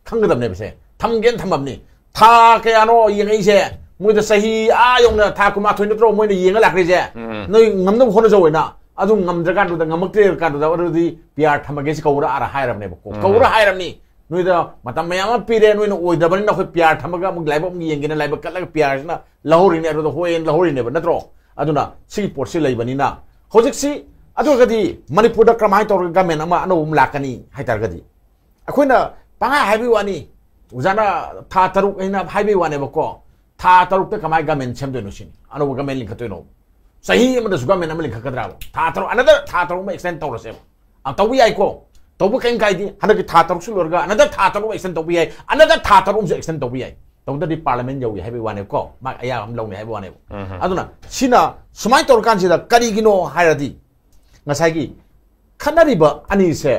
ꯈꯪꯒꯗꯕꯅꯦꯕꯁꯦ꯫ ꯊꯝꯒꯦꯅ ꯊꯝꯃꯕꯅꯤ꯫ ꯊꯥ ꯀꯌꯥꯅꯣ ꯌꯦꯡꯉꯛꯏꯁꯦ? ꯃꯣꯏꯗ ꯆꯍꯤ ꯑꯥ ꯌꯧꯅ, ꯊꯥ ꯀꯨꯟꯃꯥꯊꯣꯏ ꯅꯠꯇ꯭ꯔꯣ ꯃꯣꯏꯅ ꯌꯦꯡꯉ ꯂꯥꯛꯈ꯭ꯔꯤꯁꯦ? ꯎꯝ꯫ ꯅꯣꯏ ꯉꯝꯅꯕ ꯍꯣꯠꯅꯖꯧ ꯍꯥꯏꯅ꯫ ꯑꯗꯨ ꯉꯝꯗ꯭ꯔꯀꯥꯟꯗꯨꯗ, ꯉꯝꯃꯛꯇ꯭ꯔꯦ ꯀꯥꯟꯗꯨꯗ, ꯑꯗꯨꯗꯤ ꯄꯤ ꯑꯥꯔ ꯊꯝꯃꯒꯦ ꯁꯤ ꯀꯧꯔꯛꯑꯔ ꯍꯥꯏꯔꯕꯅꯦꯕꯀꯣ꯫ ꯎꯝ꯫ ꯀꯧꯔ ꯍꯥꯏꯔꯕꯅꯤ꯫ ꯅꯣꯏꯗ ꯃꯇꯝ ꯃꯌꯥꯝ ꯑꯃ ꯄꯤꯔꯦ, ꯅꯣꯏꯅ ꯑꯣꯏꯗ꯭ꯔꯕꯅꯤꯅ ꯑꯩꯈꯣꯏ ꯄꯤ ꯑꯥꯔ ꯊꯝꯃꯒ ꯑꯃꯨꯛ ꯂꯥꯏꯕꯛ ꯑꯃꯨꯛ ꯌꯦꯡꯒꯦꯅ ꯂꯥꯏꯕꯛ ꯀꯠꯂꯒ ꯄꯤ ꯑꯥꯔꯁꯤꯅ ꯂꯧꯍꯧꯔꯤꯅꯦ, ꯑꯗꯨꯗ ꯍꯣꯏꯅ ꯂꯧꯍꯧꯔꯤꯅꯦꯕ, ꯅꯠꯇ꯭ꯔꯣ? ꯑꯗꯨꯅ ꯁꯤꯒꯤ ꯄꯣꯠꯁꯤ ꯂꯩꯕꯅꯤꯅ ꯍꯧꯖꯤꯛꯁꯤ, ꯑꯗꯨ ꯑꯣꯏꯔꯒꯗꯤ ꯃꯅꯤꯄꯨꯔꯗ ꯀꯔꯝꯍꯥꯏꯅ ꯇꯧꯔꯒ ꯒꯃꯦꯟ ꯑꯃ ꯑꯅꯧꯕ ꯑꯃ ꯂꯥꯛꯀꯅꯤ ꯍꯥꯏꯇꯥꯔꯒꯗꯤ, ꯑꯩꯈꯣꯏꯅ ꯄꯪꯍꯥꯏ ꯍꯥꯏꯕꯒꯤ ꯋꯥꯅꯤ, ꯑꯣꯖꯥꯅ ꯊꯥ ꯇꯔꯨꯛ ꯍꯥꯏꯅ ꯍꯥꯏꯕꯒꯤ ꯋꯥꯅꯦꯕꯀꯣ꯫ ꯊꯥ ꯇꯔꯨꯛꯇ ꯀꯃꯥꯏꯅ ꯒꯃꯦꯟ ꯁꯦꯝꯗꯣꯏꯅꯣ ꯁꯤꯅꯤ, ꯑꯅꯧꯕ ꯒꯃꯦꯟ ꯂꯤꯡꯈꯠꯇꯣꯏꯅꯣ? ꯆꯍꯤ ꯑꯃꯗꯁꯨ ꯒꯃꯦꯟ ꯑꯃ ꯂꯤꯡꯈꯠꯀꯗ꯭ꯔꯥꯕ? ꯊꯥ ꯇꯔꯨꯛ, ꯑꯅꯗꯔ ꯊꯥ ꯇꯔꯨꯛ ꯑꯃ ꯑꯦꯛꯁꯇꯦꯟ ꯇꯧꯔꯁꯦꯕ꯫ ꯑ, ꯇꯧꯕ ꯌꯥꯏꯀꯣ, ꯇꯧꯕ ꯀꯔꯤꯝ ꯀꯥꯏꯗꯦ꯫ ꯍꯟꯗꯛꯀꯤ ꯊꯥ ꯇꯔꯨꯛꯁꯨ ꯂꯣꯏꯔꯒ ꯑꯅꯗꯔ ꯊꯥ ꯇꯔꯨꯛ ꯑꯃ ꯑꯦꯛꯁꯇꯦꯟ ꯇꯧꯕ ꯌꯥꯏ, ꯑꯅꯗꯔ ꯊꯥ ꯇꯔꯨꯛ ꯑꯃꯁꯨ ꯑꯦꯛꯁꯇꯦꯟ ꯇꯧꯕ ꯌꯥꯏ꯫ ꯇꯧꯗ꯭ꯔꯗꯤ ꯄꯥꯔꯂꯤꯌꯥꯃꯦꯟ ꯌꯧꯏ ꯍꯥꯏꯕꯒꯤ ꯋꯥꯅꯦꯕꯀꯣ, ꯃꯥ ꯑꯌꯥꯕ ꯑꯃ ꯂꯧꯅꯤ ꯍꯥꯏꯕꯒꯤ ꯋꯥꯅꯦꯕ꯫ ꯎꯝ꯫ ꯑꯗꯨꯅ ꯁꯤꯅ ꯁꯨꯃꯥꯏꯅ ꯇꯧꯔꯀꯥꯟꯁꯤꯗ ꯀꯔꯤꯒꯤꯅꯣ ꯍꯥꯏꯔꯗꯤ, ꯉꯁꯥꯏꯒꯤ ꯈꯠꯅꯔꯤꯕ ꯑꯅꯤꯁꯦ,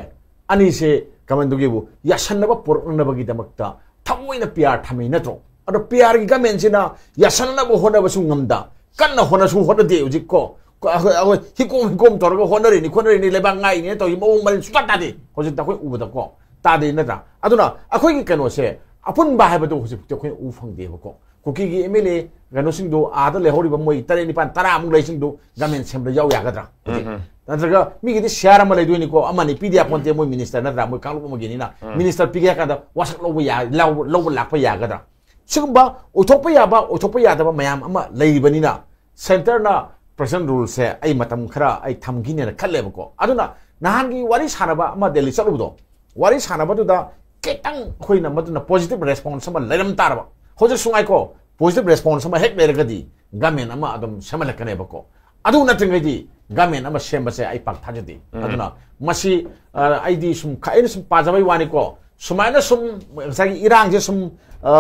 ꯑꯅꯤꯁꯦ ꯀꯃꯥꯏꯅ ꯇꯧꯒꯦꯕꯨ, ꯌꯥꯁꯟꯅꯕ ꯄꯨꯔꯛꯅꯅꯕꯒꯤꯗꯃꯛꯇ ꯊꯃꯣꯏꯅ ꯄꯤ ꯑꯥꯔ ꯊꯝꯃꯤ ꯅꯠꯇ꯭ꯔꯣ? ꯑꯗꯣ ꯄꯤ ꯑꯥꯔꯒꯤ ꯒꯃꯦꯟꯁꯤꯅ ꯌꯥꯁꯟꯅꯕ ꯍꯣꯠꯅꯕꯁꯨ ꯉꯝꯗ, ꯀꯟꯅ ꯍꯣꯠꯅꯁꯨ ꯍꯣꯠꯅꯗꯦ ꯍꯧꯖꯤꯛ ꯀꯣ꯫ ꯀꯣ-, ꯑꯩꯈꯣꯏ, ꯑꯩꯈꯣꯏ ꯍꯤꯀꯣꯝ ꯍꯤꯀꯣꯝ ꯇꯧꯔꯒ ꯍꯣꯠꯅꯔꯤꯅꯤ, ꯈꯣꯠꯅꯔꯤꯅꯤ, ꯂꯩꯕꯥꯛ ꯉꯥꯛꯏꯅꯦꯅ ꯇꯧꯔꯤ ꯃꯑꯣꯡ ꯃꯔꯤꯟ ꯁꯨꯡꯇꯥ ꯇꯥꯗꯦ ꯍꯧꯖꯤꯛꯇ ꯑꯩꯈꯣꯏ ꯎꯕꯗꯀꯣ꯫ ꯇꯥꯗꯦ ꯅꯠꯇ꯭ꯔꯥ? ꯑꯗꯨꯅ ꯑꯩꯈꯣꯏꯒꯤ ꯀꯩꯅꯣꯁꯦ, ꯑꯄꯨꯟꯕ ꯍꯥꯏꯕꯗꯨ ꯍꯧꯖꯤꯛ ꯐꯥꯎꯗꯤ ꯑꯩꯈꯣꯏꯅ ꯎ ꯐꯪꯗꯦꯕꯀꯣ꯫ ꯀꯨꯀꯤꯒꯤ ꯑꯦꯝ ꯑꯦꯜ ꯑꯦ ꯀꯩꯅꯣꯁꯤꯡꯗꯨ, ꯑꯥꯗ ꯂꯩꯍꯧꯔꯤꯕ ꯃꯣꯏ ꯇꯔꯦꯠ ꯅꯤꯄꯥꯟ ꯇꯔꯥꯃꯨꯛ ꯂꯩꯁꯤꯡꯗꯨ ꯒꯃꯦꯟ ꯁꯦꯝꯕꯗ ꯌꯥꯎ ꯌꯥꯒꯗ꯭ꯔꯥ? ꯍꯧꯖꯤꯛ ꯎꯝ꯫ ꯅꯠꯇ꯭ꯔꯒ ꯃꯤꯒꯤꯗꯤ ꯁꯤꯌꯥꯔ ꯑꯃ ꯂꯩꯗꯣꯏꯅꯤꯀꯣ, ꯑꯃꯅꯤ ꯄꯤꯗ ꯌꯥꯄꯣꯟꯇꯦ, ꯃꯣꯏ ꯃꯤꯅꯤꯁꯇꯔ ꯅꯠꯇ꯭ꯔꯥ, ꯃꯣꯏ ꯀꯥꯡꯂꯨꯞ ꯑꯃꯒꯤꯅꯤꯅ꯫ ꯎꯝ꯫ ꯃꯤꯅꯤꯁꯇꯔ ꯄꯤꯒꯦ ꯍꯥꯏ ꯀꯥꯟꯗ ꯋꯥꯁꯛ ꯂꯧꯕ ꯌꯥ-, ꯂꯧꯕ, ꯂꯧꯕ ꯂꯥꯛꯄ ꯌꯥꯒꯗ꯭ꯔꯥ? ꯁꯤꯒꯨꯝꯕ ꯑꯣꯏꯊꯣꯛꯄ ꯌꯥꯕ, ꯑꯣꯏꯊꯣꯛꯄ ꯌꯥꯗꯕ ꯃꯌꯥꯝ ꯑꯃ ꯂꯩꯔꯤꯕꯅꯤꯅ, ꯁꯦꯟꯇꯔꯅ ꯄ꯭ꯔꯦꯁꯤꯗꯦꯟ ꯔꯨꯜꯁꯦ ꯑꯩ ꯃꯇꯝ ꯈꯔ ꯑꯩ ꯊꯝꯈꯤꯅꯦꯅ ꯈꯜꯂꯦꯕꯀꯣ꯫ ꯑꯗꯨꯅ ꯅꯍꯥꯟꯒꯤ ꯋꯥꯔꯤ ꯁꯥꯟꯅꯕ ꯑꯃ ꯗꯦꯜꯂꯤ ꯆꯠꯂꯨꯕꯗꯣ, ꯋꯥꯔꯤ ꯁꯥꯟꯅꯕꯗꯨꯗ ꯈꯤꯇꯪ ꯑꯩꯈꯣꯏꯅ ꯃꯗꯨꯅ ꯄꯣꯖꯤꯇꯤꯚ ꯔꯦꯁꯄꯣꯟꯁ ꯑꯃ ꯂꯩꯔꯝ ꯇꯥꯔꯕ, ꯍꯧꯖꯤꯛꯁꯨ ꯉꯥꯏꯀꯣ, ꯄꯣꯖꯤꯇꯤꯚ ꯔꯦꯁꯄꯣꯟꯁ ꯑꯃ ꯍꯦꯛ ꯂꯩꯔꯒꯗꯤ ꯒꯃꯦꯟ ꯑꯃ ꯑꯗꯨꯝ ꯁꯦꯝꯍꯜꯂꯛꯀꯅꯦꯕꯀꯣ꯫ ꯑꯗꯨ ꯅꯠꯇ꯭ꯔꯤꯉꯩꯗꯤ ꯒꯃꯦꯟ ꯑꯃ ꯁꯦꯝꯕꯁꯦ ꯑꯩ ꯄꯥꯛ ꯊꯥꯖꯗꯦ꯫ ꯑꯗꯨꯅ ꯃꯁꯤ, ꯑ, ꯑꯩꯗꯤ ꯁꯨꯝ ꯈ-, ꯑꯩꯅ ꯁꯨꯝ ꯄꯥꯖꯕꯩ ꯋꯥꯅꯤꯀꯣ, ꯁꯨꯃꯥꯏꯅ ꯁꯨꯝ ꯉꯁꯥꯏꯒꯤ ꯏꯔꯥꯡꯁꯦ ꯁꯨꯝ, ꯑ,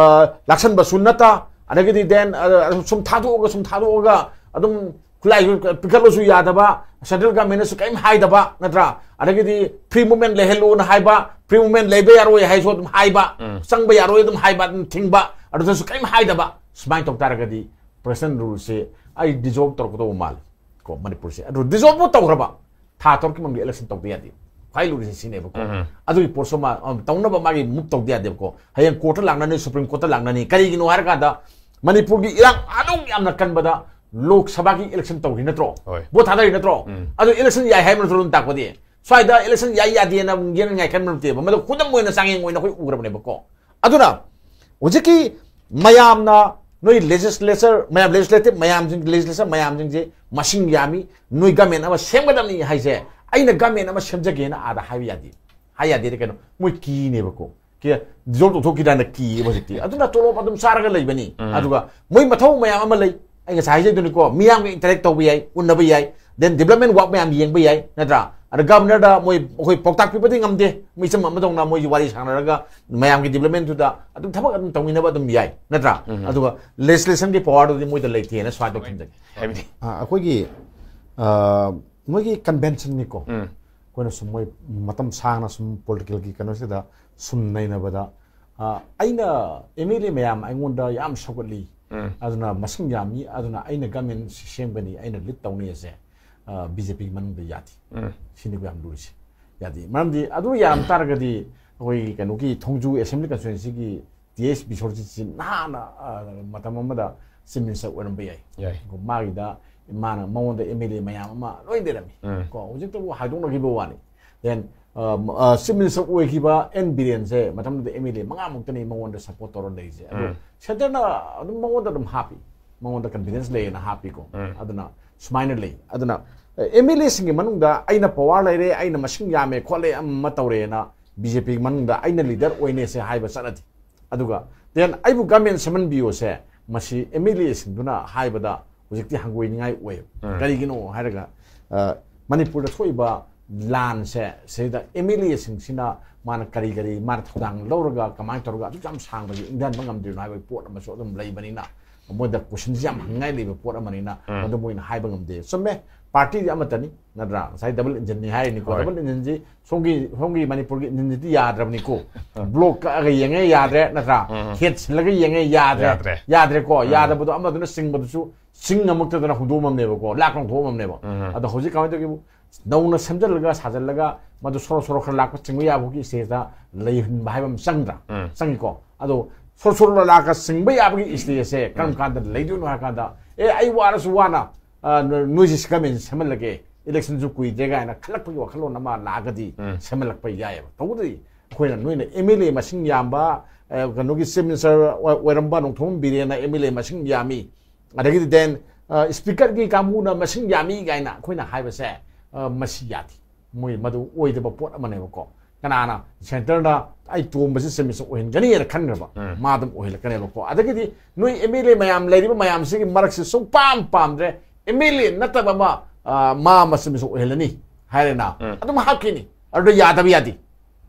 ꯂꯥꯛꯁꯟꯕꯁꯨ ꯅꯠꯇ, ꯑꯗꯒꯤꯗꯤ then, ꯑ, ꯁꯨꯝ ꯊꯥꯗꯣꯛꯑꯒ ꯁꯨꯝ ꯊꯥꯗꯣꯛꯑꯒ ꯑꯗꯨꯝ ꯈꯨꯠꯂꯥꯏꯁꯨ ꯄꯤꯈꯠꯂꯁꯨ ꯌꯥꯗꯕ, ꯁꯦꯟꯇ꯭ꯔꯦꯜ ꯒꯃꯦꯟꯅꯁꯨ ꯀꯔꯤꯝ ꯍꯥꯏꯗꯕ, ꯅꯠꯇ꯭ꯔꯥ? ꯑꯗꯒꯤꯗꯤ ꯐ꯭ꯔꯤ ꯃꯨꯞꯃꯦꯟ ꯂꯩꯍꯜꯂꯣꯅ ꯍꯥꯏꯕ, ꯐ꯭ꯔꯤ ꯃꯨꯞꯃꯦꯟ ꯂꯩꯕ ꯌꯥꯔꯣꯏ ꯍꯥꯏꯁꯨ ꯑꯗꯨꯝ ꯍꯥꯏꯕ, ꯆꯪꯕ ꯌꯥꯔꯣꯏ ꯑꯗꯨꯝ ꯍꯥꯏꯕ, ꯑꯗꯨꯝ ꯊꯤꯡꯕ, ꯑꯗꯨꯗꯁꯨ ꯀꯔꯤꯝ ꯍꯥꯏꯗꯕ꯫ ꯁꯨꯃꯥꯏꯅ ꯇꯧ ꯇꯥꯔꯒꯗꯤ ꯄ꯭ꯔꯦꯁꯤꯗꯦꯟ ꯔꯨꯜꯁꯦ ꯑꯩ ꯗꯤꯖꯣꯜꯕ ꯇꯧꯔꯛꯀꯗꯧꯕ ꯃꯥꯜꯂꯤ ꯀꯣ, ꯃꯅꯤꯄꯨꯔꯁꯦ꯫ ꯑꯗꯨ ꯗꯤꯖꯣꯜꯕ ꯇꯧꯈ꯭ꯔꯕ ꯊꯥ ꯇꯔꯨꯛꯀꯤ ꯃꯅꯨꯡꯗ ꯏꯂꯦꯛꯁꯟ ꯇꯧꯗ ꯌꯥꯗꯦ꯫ ꯈ꯭ꯋꯥꯏ ꯂꯨꯔꯤꯁꯦ ꯁꯤꯅꯦꯕꯀꯣ꯫ ꯑꯗꯨꯒꯤ ꯄꯣꯠꯁꯨ ꯃꯥ, ꯑ, ꯇꯧꯅꯕ ꯃꯥꯒꯤ ꯃꯨꯞ ꯇꯧꯗ ꯌꯥꯗꯦꯕꯀꯣ꯫ ꯍꯌꯦꯡ ꯀꯣꯔꯠꯇ ꯂꯥꯛꯅꯅꯤ, ꯁꯨꯄ꯭ꯔꯤꯝ ꯀꯣꯔꯠꯇ ꯂꯥꯛꯅꯅꯤ꯫ ꯀꯔꯤꯒꯤꯅꯣ ꯍꯥꯏꯔꯀꯥꯟꯗ ꯃꯅꯤꯄꯨꯔꯒꯤ ꯏꯔꯥꯡ ꯑꯗꯨꯛ ꯌꯥꯝꯅ ꯀꯟꯕꯗ ꯂꯣꯛ ꯁꯚꯥꯒꯤ ꯏꯂꯦꯛꯁꯟ ꯇꯧꯔꯤ ꯅꯠꯇ꯭ꯔꯣ? ꯍꯣꯏ꯫ ꯚꯣꯠ ꯊꯥꯗꯔꯤ ꯅꯠꯇ꯭ꯔꯣ? ꯑꯗꯨ ꯏꯂꯦꯛꯁꯟ ꯌꯥꯏ ꯍꯥꯏꯕ ꯅꯠꯇ꯭ꯔꯣ ꯑꯗꯨꯝ ꯇꯥꯛꯄꯗꯤ? ꯁ꯭ꯋꯥꯏꯗ ꯏꯂꯦꯛꯁꯟ ꯌꯥꯏ ꯌꯥꯗꯦꯅ ꯑꯃꯨꯛ ꯌꯦꯡꯅꯉꯥꯏ ꯈꯟꯕ ꯅꯠꯇꯦꯕ꯫ ꯃꯗꯨ ꯈꯨꯗꯝ ꯑꯣꯏꯅ ꯆꯥꯡꯌꯦꯡ ꯑꯣꯏꯅ ꯑꯩꯈꯣꯏ ꯎꯔꯕꯅꯦꯕꯀꯣ꯫ ꯑꯗꯨꯅ ꯍꯧꯖꯤꯛꯀꯤ ꯃꯌꯥꯝꯅ ꯅꯣꯏ ꯂꯦꯖꯤꯁꯂꯦꯆꯔ ꯃꯌꯥꯝ, ꯂꯦꯖꯤꯁꯂꯦꯇꯤꯚ ꯃꯌꯥꯝꯁꯤꯡ, ꯂꯦꯖꯤꯁꯂꯦꯆꯔ ꯃꯌꯥꯝꯁꯤꯡꯁꯦ ꯃꯁꯤꯡ ꯌꯥꯝꯃꯤ, ꯅꯣꯏ ꯒꯃꯦꯟ ꯑꯃ ꯁꯦꯝꯒꯗꯕꯅꯤ ꯍꯥꯏꯁꯦ, ꯑꯩꯅ ꯒꯃꯦꯟ ꯑꯃ ꯁꯦꯝꯖꯒꯦꯅ ꯑꯥꯗ ꯍꯥꯏꯕ ꯌꯥꯗꯦ꯫ ꯍꯥꯏ ꯌꯥꯗꯦꯗꯤ ꯀꯩꯅꯣ? ꯃꯣꯏ ꯀꯤꯅꯦꯕꯀꯣ꯫ ꯀꯤ-, ꯗꯤꯖꯣꯜꯕ ꯇꯧꯊꯣꯛꯈꯤꯗ꯭ꯔꯥꯅ ꯀꯤꯌꯦꯕ ꯍꯧꯖꯤꯛꯇꯤ꯫ ꯑꯗꯨꯅ ꯇꯣꯂꯣꯞ ꯑꯗꯨꯝ ꯆꯥꯔꯒ ꯂꯩꯕꯅꯤ꯫ ꯑꯗꯨꯒ ꯃꯣꯏ ꯃꯊꯧ ꯃꯌꯥꯝ ꯑꯃ ꯂꯩ꯫ ꯑꯩ ꯉꯁꯥꯏ ꯍꯥꯏꯖꯩꯗꯨꯅꯤꯀꯣ, ꯃꯤꯌꯥꯝꯒ ꯏꯟꯇꯔꯦꯛ ꯇꯧꯕ ꯌꯥꯏ, ꯎꯟꯅꯕ ꯌꯥꯏ, then development work ꯃꯌꯥꯝ ꯌꯦꯡꯕ ꯌꯥꯏ, ꯅꯠꯇ꯭ꯔꯥ? ꯑꯗ ꯒꯚꯔꯅꯔꯗ ꯃꯣꯏ ꯑꯩꯈꯣꯏ ꯄꯥꯎꯇꯥꯛ ꯄꯤꯕꯗꯤ ꯉꯝꯗꯦ, ꯃꯤꯆꯝ ꯑꯃꯗꯧꯅ ꯃꯣꯏꯒꯤ ꯋꯥꯔꯤ ꯁꯥꯟꯅꯔꯒ ꯃꯌꯥꯝꯒꯤ ꯗꯤꯕꯂꯞꯃꯦꯟꯗꯨꯗ ꯑꯗꯨꯝ ꯊꯕꯛ ꯑꯗꯨꯝ ꯇꯧꯃꯤꯟꯅꯕ ꯑꯗꯨꯝ ꯌꯥꯏ, ꯅꯠꯇ꯭ꯔꯥ? ꯑꯗꯨꯒ ꯂꯦꯖꯤꯁꯂꯦꯁꯟꯒꯤ ꯄꯋꯥꯔꯗꯨꯗꯤ ꯃꯣꯏꯗ ꯂꯩꯇꯦꯅ ꯁ꯭ꯋꯥꯏꯗ ꯊꯝꯖꯒꯦ꯫ ꯍꯥꯏꯕꯗꯤ ꯑ, ꯑꯩꯈꯣꯏꯒꯤ, ꯑ, ꯃꯣꯏꯒꯤ ꯀꯟꯚꯦꯟꯁꯟꯅꯤꯀꯣ꯫ ꯑꯩꯈꯣꯏꯅ ꯁꯨꯝ ꯃꯣꯏ ꯃꯇꯝ ꯁꯥꯡꯅ ꯁꯨꯝ ꯄꯣꯂꯤꯇꯤꯀꯦꯜꯒꯤ ꯀꯩꯅꯣꯁꯤꯗ ꯁꯨꯝ ꯅꯩꯅꯕꯗ, ꯑ, ꯑꯩꯅ ꯑꯦꯝ ꯑꯦꯜ ꯑꯦ ꯃꯌꯥꯝ ꯑꯩꯉꯣꯟꯗ ꯌꯥꯝ ꯁꯧꯒꯠꯂꯤ, ꯑꯗꯨꯅ ꯃꯁꯤꯡ ꯌꯥꯝꯃꯤ, ꯑꯗꯨꯅ ꯑꯩꯅ ꯒꯃꯦꯟ ꯁꯦꯝꯒꯅꯤ, ꯑꯩꯅ ꯂꯤꯗ ꯇꯧꯅꯤ ꯑꯁꯦ, ꯑ, ꯕꯤ ꯖꯦ ꯄꯤꯒꯤ ꯃꯅꯨꯡꯗ ꯌꯥꯗꯦ꯫ ꯁꯤꯅꯤꯀꯣ ꯌꯥꯝ ꯂꯨꯔꯤꯁꯦ꯫ ꯌꯥꯗꯦ꯫ ꯃꯔꯝꯗꯤ ꯑꯗꯨ ꯌꯥꯔꯝ ꯇꯥꯔꯒꯗꯤ ꯑꯩꯈꯣꯏꯒꯤ ꯀꯩꯅꯣꯒꯤ ꯊꯣꯡꯖꯨ ꯑꯦꯁꯦꯝꯕ꯭ꯂꯤ ꯀꯟꯁꯇꯤꯇ꯭ꯋꯦꯟꯁꯤꯒꯤ ꯇꯤ ꯑꯦꯁ ꯕꯤꯁꯣꯔꯖꯤꯠꯁꯤ ꯅꯍꯥꯟꯅ, ꯑ, ꯃꯇꯝ ꯑꯃꯗ ꯆꯤꯐ ꯃꯤꯅꯤꯁꯇꯔ ꯑꯣꯏꯔꯝꯕ ꯌꯥꯏ꯫ ꯌꯥꯏ꯫ ꯃꯥꯒꯤꯗ ꯃꯥꯅ, ꯃꯉꯣꯟꯗ ꯑꯦꯝ ꯑꯦꯜ ꯑꯦ ꯃꯌꯥꯝ ꯑꯃ ꯂꯣꯏ ꯂꯩꯔꯝꯃꯤ꯫ ꯀꯣ, ꯍꯧꯖꯤꯛꯇꯕꯨ ꯍꯥꯏꯗꯣꯛꯅꯈꯤꯕ ꯋꯥꯅꯤ꯫ Then, ꯑ, ꯑ, ꯆꯤꯐ ꯃꯤꯅꯤꯁꯇꯔ ꯑꯣꯏꯈꯤꯕ ꯑꯦꯟ ꯕꯤꯔꯦꯟꯁꯦ ꯃꯇꯝꯗꯨꯗ ꯑꯦꯝ ꯑꯦꯜ ꯑꯦ ꯃꯉꯥꯃꯨꯛꯇꯅꯤ ꯃꯉꯣꯟꯗ ꯁꯄꯣꯔꯠ ꯇꯧꯔ ꯂꯩꯔꯤꯁꯦ꯫ ꯑꯗꯣ ꯁꯦꯟꯇꯔꯅ ꯑꯗꯨꯝ ꯃꯉꯣꯟꯗ ꯑꯗꯨꯝ ꯍꯥꯞꯄꯤ, ꯃꯉꯣꯟꯗ ꯀꯟꯐꯤꯗꯦꯟꯁ ꯂꯩꯌꯦꯅ ꯍꯥꯞꯄꯤꯀꯣ꯫ ꯑꯗꯨꯅ ꯁꯨꯃꯥꯏꯅ ꯂꯩ꯫ ꯑꯗꯨꯅ ꯑꯦꯝ ꯑꯦꯜ ꯑꯦꯁꯤꯡꯒꯤ ꯃꯅꯨꯡꯗ ꯑꯩꯅ ꯄꯋꯥꯔ ꯂꯩꯔꯦ, ꯑꯩꯅ ꯃꯁꯤꯡ ꯌꯥꯝꯃꯦ ꯈꯣꯠꯂꯦ, ꯑꯃ ꯑꯃ ꯇꯧꯔꯦꯅ ꯕꯤ ꯖꯦ ꯄꯤ ꯃꯅꯨꯡꯗ ꯑꯩꯅ ꯂꯤꯗꯔ ꯑꯣꯏꯅꯦꯁꯦ ꯍꯥꯏꯕ ꯆꯠꯅꯗꯦ꯫ ꯑꯗꯨꯒ then ꯑꯩꯕꯨ ꯒꯃꯦꯟ ꯁꯦꯝꯍꯟꯕꯤꯌꯣꯁꯦ ꯃꯁꯤ ꯑꯦꯝ ꯑꯦꯜ ꯑꯦꯁꯤꯡꯗꯨꯅ ꯍꯥꯏꯕꯗ ꯍꯧꯖꯤꯛꯇꯤ ꯍꯪꯒꯣꯏꯅꯤꯡꯉꯥꯏ ꯑꯣꯏꯌꯦꯕ꯫ ꯀꯔꯤꯒꯤꯅꯣ ꯍꯥꯏꯔꯒ, ꯑ, ꯃꯅꯤꯄꯨꯔꯗ ꯊꯣꯛꯏꯕ ꯂꯥꯟꯁꯦ ꯁꯤꯗ ꯑꯦꯝ ꯑꯦꯜ ꯑꯦꯁꯤꯡꯁꯤꯅ ꯃꯥꯅ ꯀꯔꯤ ꯀꯔꯤ ꯃꯥꯅ ꯊꯧꯗꯥꯡ ꯂꯧꯔꯒ ꯀꯃꯥꯏꯅ ꯇꯧꯔꯒ ꯑꯗꯨꯛ ꯌꯥꯝ ꯁꯥꯡꯕꯁꯤ ꯏꯪꯊꯍꯟꯕ ꯉꯝꯗ꯭ꯔꯤꯅꯣ ꯍꯥꯏꯕꯒꯤ ꯄꯣꯠ ꯑꯃꯁꯨ ꯑꯗꯨꯝ ꯂꯩꯕꯅꯤꯅ, ꯃꯣꯏꯗ ꯀꯣꯏꯁꯟꯁꯤ ꯌꯥꯝ ꯍꯪꯅꯤꯡꯉꯥꯏ ꯂꯩꯕ ꯄꯣꯠ ꯑꯃꯅꯤꯅ, ꯃꯗꯨ ꯃꯣꯏꯅ ꯍꯥꯏꯕ ꯉꯝꯗꯦ꯫ ꯆꯨꯝꯃꯦ, ꯄꯥꯔꯇꯤꯗꯤ ꯑꯃꯠꯇꯅꯤ, ꯅꯠꯇ꯭ꯔꯥ? ꯉꯁꯥꯏ ꯗꯕꯜ ꯏꯟꯖꯤꯟꯅꯤ ꯍꯥꯏꯔꯤꯅꯤꯀꯣ꯫ ꯗꯕꯜ ꯏꯟꯖꯤꯟꯁꯤ ꯁꯣꯝꯒꯤ, ꯁꯣꯝꯒꯤ ꯃꯅꯤꯄꯨꯔꯒꯤ ꯏꯟꯖꯤꯟꯁꯤꯗꯤ ꯌꯥꯗ꯭ꯔꯕꯅꯤꯀꯣ꯫ ꯕ꯭ꯂꯣꯛ ꯀꯛꯑꯒ ꯌꯦꯡꯉꯦ, ꯌꯥꯗ꯭ꯔꯦ, ꯅꯠꯇ꯭ꯔꯥ? ꯍꯦꯠ ꯁꯤꯜꯂꯒ ꯌꯦꯡꯉꯦ, ꯌꯥꯗ꯭ꯔꯦ꯫ ꯌꯥꯗ꯭ꯔꯦ꯫ ꯌꯥꯗ꯭ꯔꯦꯀꯣ꯫ ꯌꯥꯗꯕꯗꯣ ꯑꯃꯗꯨꯅ ꯆꯤꯡꯕꯗꯨꯁꯨ ꯆꯤꯡ ꯑꯃꯨꯛꯇꯗꯅ ꯍꯨꯟꯗꯣꯛꯑꯝꯃꯦꯕꯀꯣ, ꯂꯥꯛ ꯂꯧꯊꯣꯛꯑꯝꯃꯦꯕ꯫ ꯑꯗꯣ ꯍꯧꯖꯤꯛ ꯀꯃꯥꯏꯅ ꯇꯧꯒꯦꯕꯨ, ꯅꯧꯅ ꯁꯦꯝꯖꯤꯜꯂꯒ ꯁꯥꯖꯤꯜꯂꯒ ꯃꯗꯨ ꯁꯣꯔꯣ ꯁꯣꯔꯣ ꯈꯔ ꯂꯥꯛꯄ ꯆꯤꯡꯕ ꯌꯥꯕꯒꯤ ꯁ꯭ꯇꯦꯖꯇ ꯂꯩꯍꯟꯕ ꯍꯥꯏꯕ ꯑꯃ ꯆꯪꯗ꯭ꯔꯥ? ꯆꯪꯉꯤꯀꯣ꯫ ꯑꯗꯣ ꯁꯣꯔꯣ ꯁꯣꯔꯣ ꯂꯥꯛꯑꯒ ꯆꯤꯡꯕ ꯌꯥꯕꯒꯤ ꯁ꯭ꯇꯦꯖꯁꯦ ꯀꯔꯝ ꯀꯥꯟꯗ ꯂꯩꯗꯣꯏꯅꯣ ꯍꯥꯏ ꯀꯥꯟꯗ, "ꯑꯦ, ꯑꯩ ꯋꯥꯔꯁꯨ ꯋꯥꯅ, ꯑ, ꯅꯣꯏꯁꯤ ꯁꯤ ꯒꯃꯦꯟꯁꯤ ꯁꯦꯝꯍꯜꯂꯒꯦ, ꯏꯂꯦꯛꯁꯟꯁꯨ ꯀꯨꯏꯗ꯭ꯔꯦ" ꯀꯥꯏꯅ ꯈꯜꯂꯛꯄꯒꯤ ꯋꯥꯈꯜꯂꯣꯟ ꯑꯃ ꯂꯥꯛꯑꯒꯗꯤ ꯁꯦꯝꯍꯜꯂꯛꯄ ꯌꯥꯏꯑꯕ꯫ ꯇꯧꯕꯇꯗꯤ ꯑꯩꯈꯣꯏꯅ, ꯅꯣꯏꯅ ꯑꯦꯝ ꯑꯦꯜ ꯑꯦ ꯃꯁꯤꯡ ꯌꯥꯝꯕ, ꯑ, ꯀꯩꯅꯣꯒꯤ ꯆꯤꯐ ꯃꯤꯅꯤꯁꯇꯔ ꯑꯣꯏ-, ꯑꯣꯏꯔꯝꯕ ꯅꯣꯡꯊꯣꯝꯕꯝ ꯕꯤꯔꯦꯟꯅ ꯑꯦꯝ ꯑꯦꯜ ꯑꯦ ꯃꯁꯤꯡ ꯌꯥꯝꯃꯤ, ꯑꯗꯒꯤꯗꯤ ꯗꯦꯟ, ꯑ, ꯁ꯭ꯄꯤꯀꯔꯒꯤ ꯀꯥꯡꯕꯨꯅ ꯃꯁꯤꯡ ꯌꯥꯝꯃꯤ ꯀꯥꯏꯅ ꯑꯩꯈꯣꯏꯅ ꯍꯥꯏꯕꯁꯦ, ꯑ, ꯃꯁꯤ ꯌꯥꯗꯦ꯫ ꯃꯣꯏ ꯃꯗꯨ ꯑꯣꯏꯗꯕ ꯄꯣꯠ ꯑꯃꯅꯦꯕꯀꯣ꯫ ꯀꯅꯥꯅ ꯁꯦꯟꯇꯔꯅ ꯑꯩ ꯇꯣꯝꯕꯁꯤ ꯆꯤꯐ ꯃꯤꯅꯤꯁꯇꯔ ꯑꯣꯏꯍꯟꯒꯅꯤꯅ ꯈꯟꯈ꯭ꯔꯕ, ꯃꯥ ꯑꯗꯨꯝ ꯑꯣꯏꯍꯜꯂꯛꯀꯅꯦꯕꯀꯣ꯫ ꯑꯗꯒꯤꯗꯤ ꯅꯣꯏ ꯑꯦꯝ ꯑꯦꯜ ꯑꯦ ꯃꯌꯥꯝ ꯂꯩꯔꯤꯕ ꯃꯌꯥꯝꯁꯤꯒꯤ ꯃꯔꯛꯁꯤ ꯁꯨꯡꯄꯥꯝ ꯄꯥꯝꯗ꯭ꯔꯦ, ꯑꯦꯝ ꯑꯦꯜ ꯑꯦ ꯅꯠꯇꯕ ꯑꯃ, ꯑ, ꯃꯥ ꯑꯃ ꯆꯤꯐ ꯃꯤꯅꯤꯁꯇꯔ ꯑꯣꯏꯍꯜꯂꯅꯤ ꯍꯥꯏꯔꯦꯅ, ꯑꯗꯨꯝ ꯍꯥꯞꯈꯤꯅꯤ꯫ ꯑꯗꯨꯗ ꯌꯥꯗꯕ ꯌꯥꯗꯦ꯫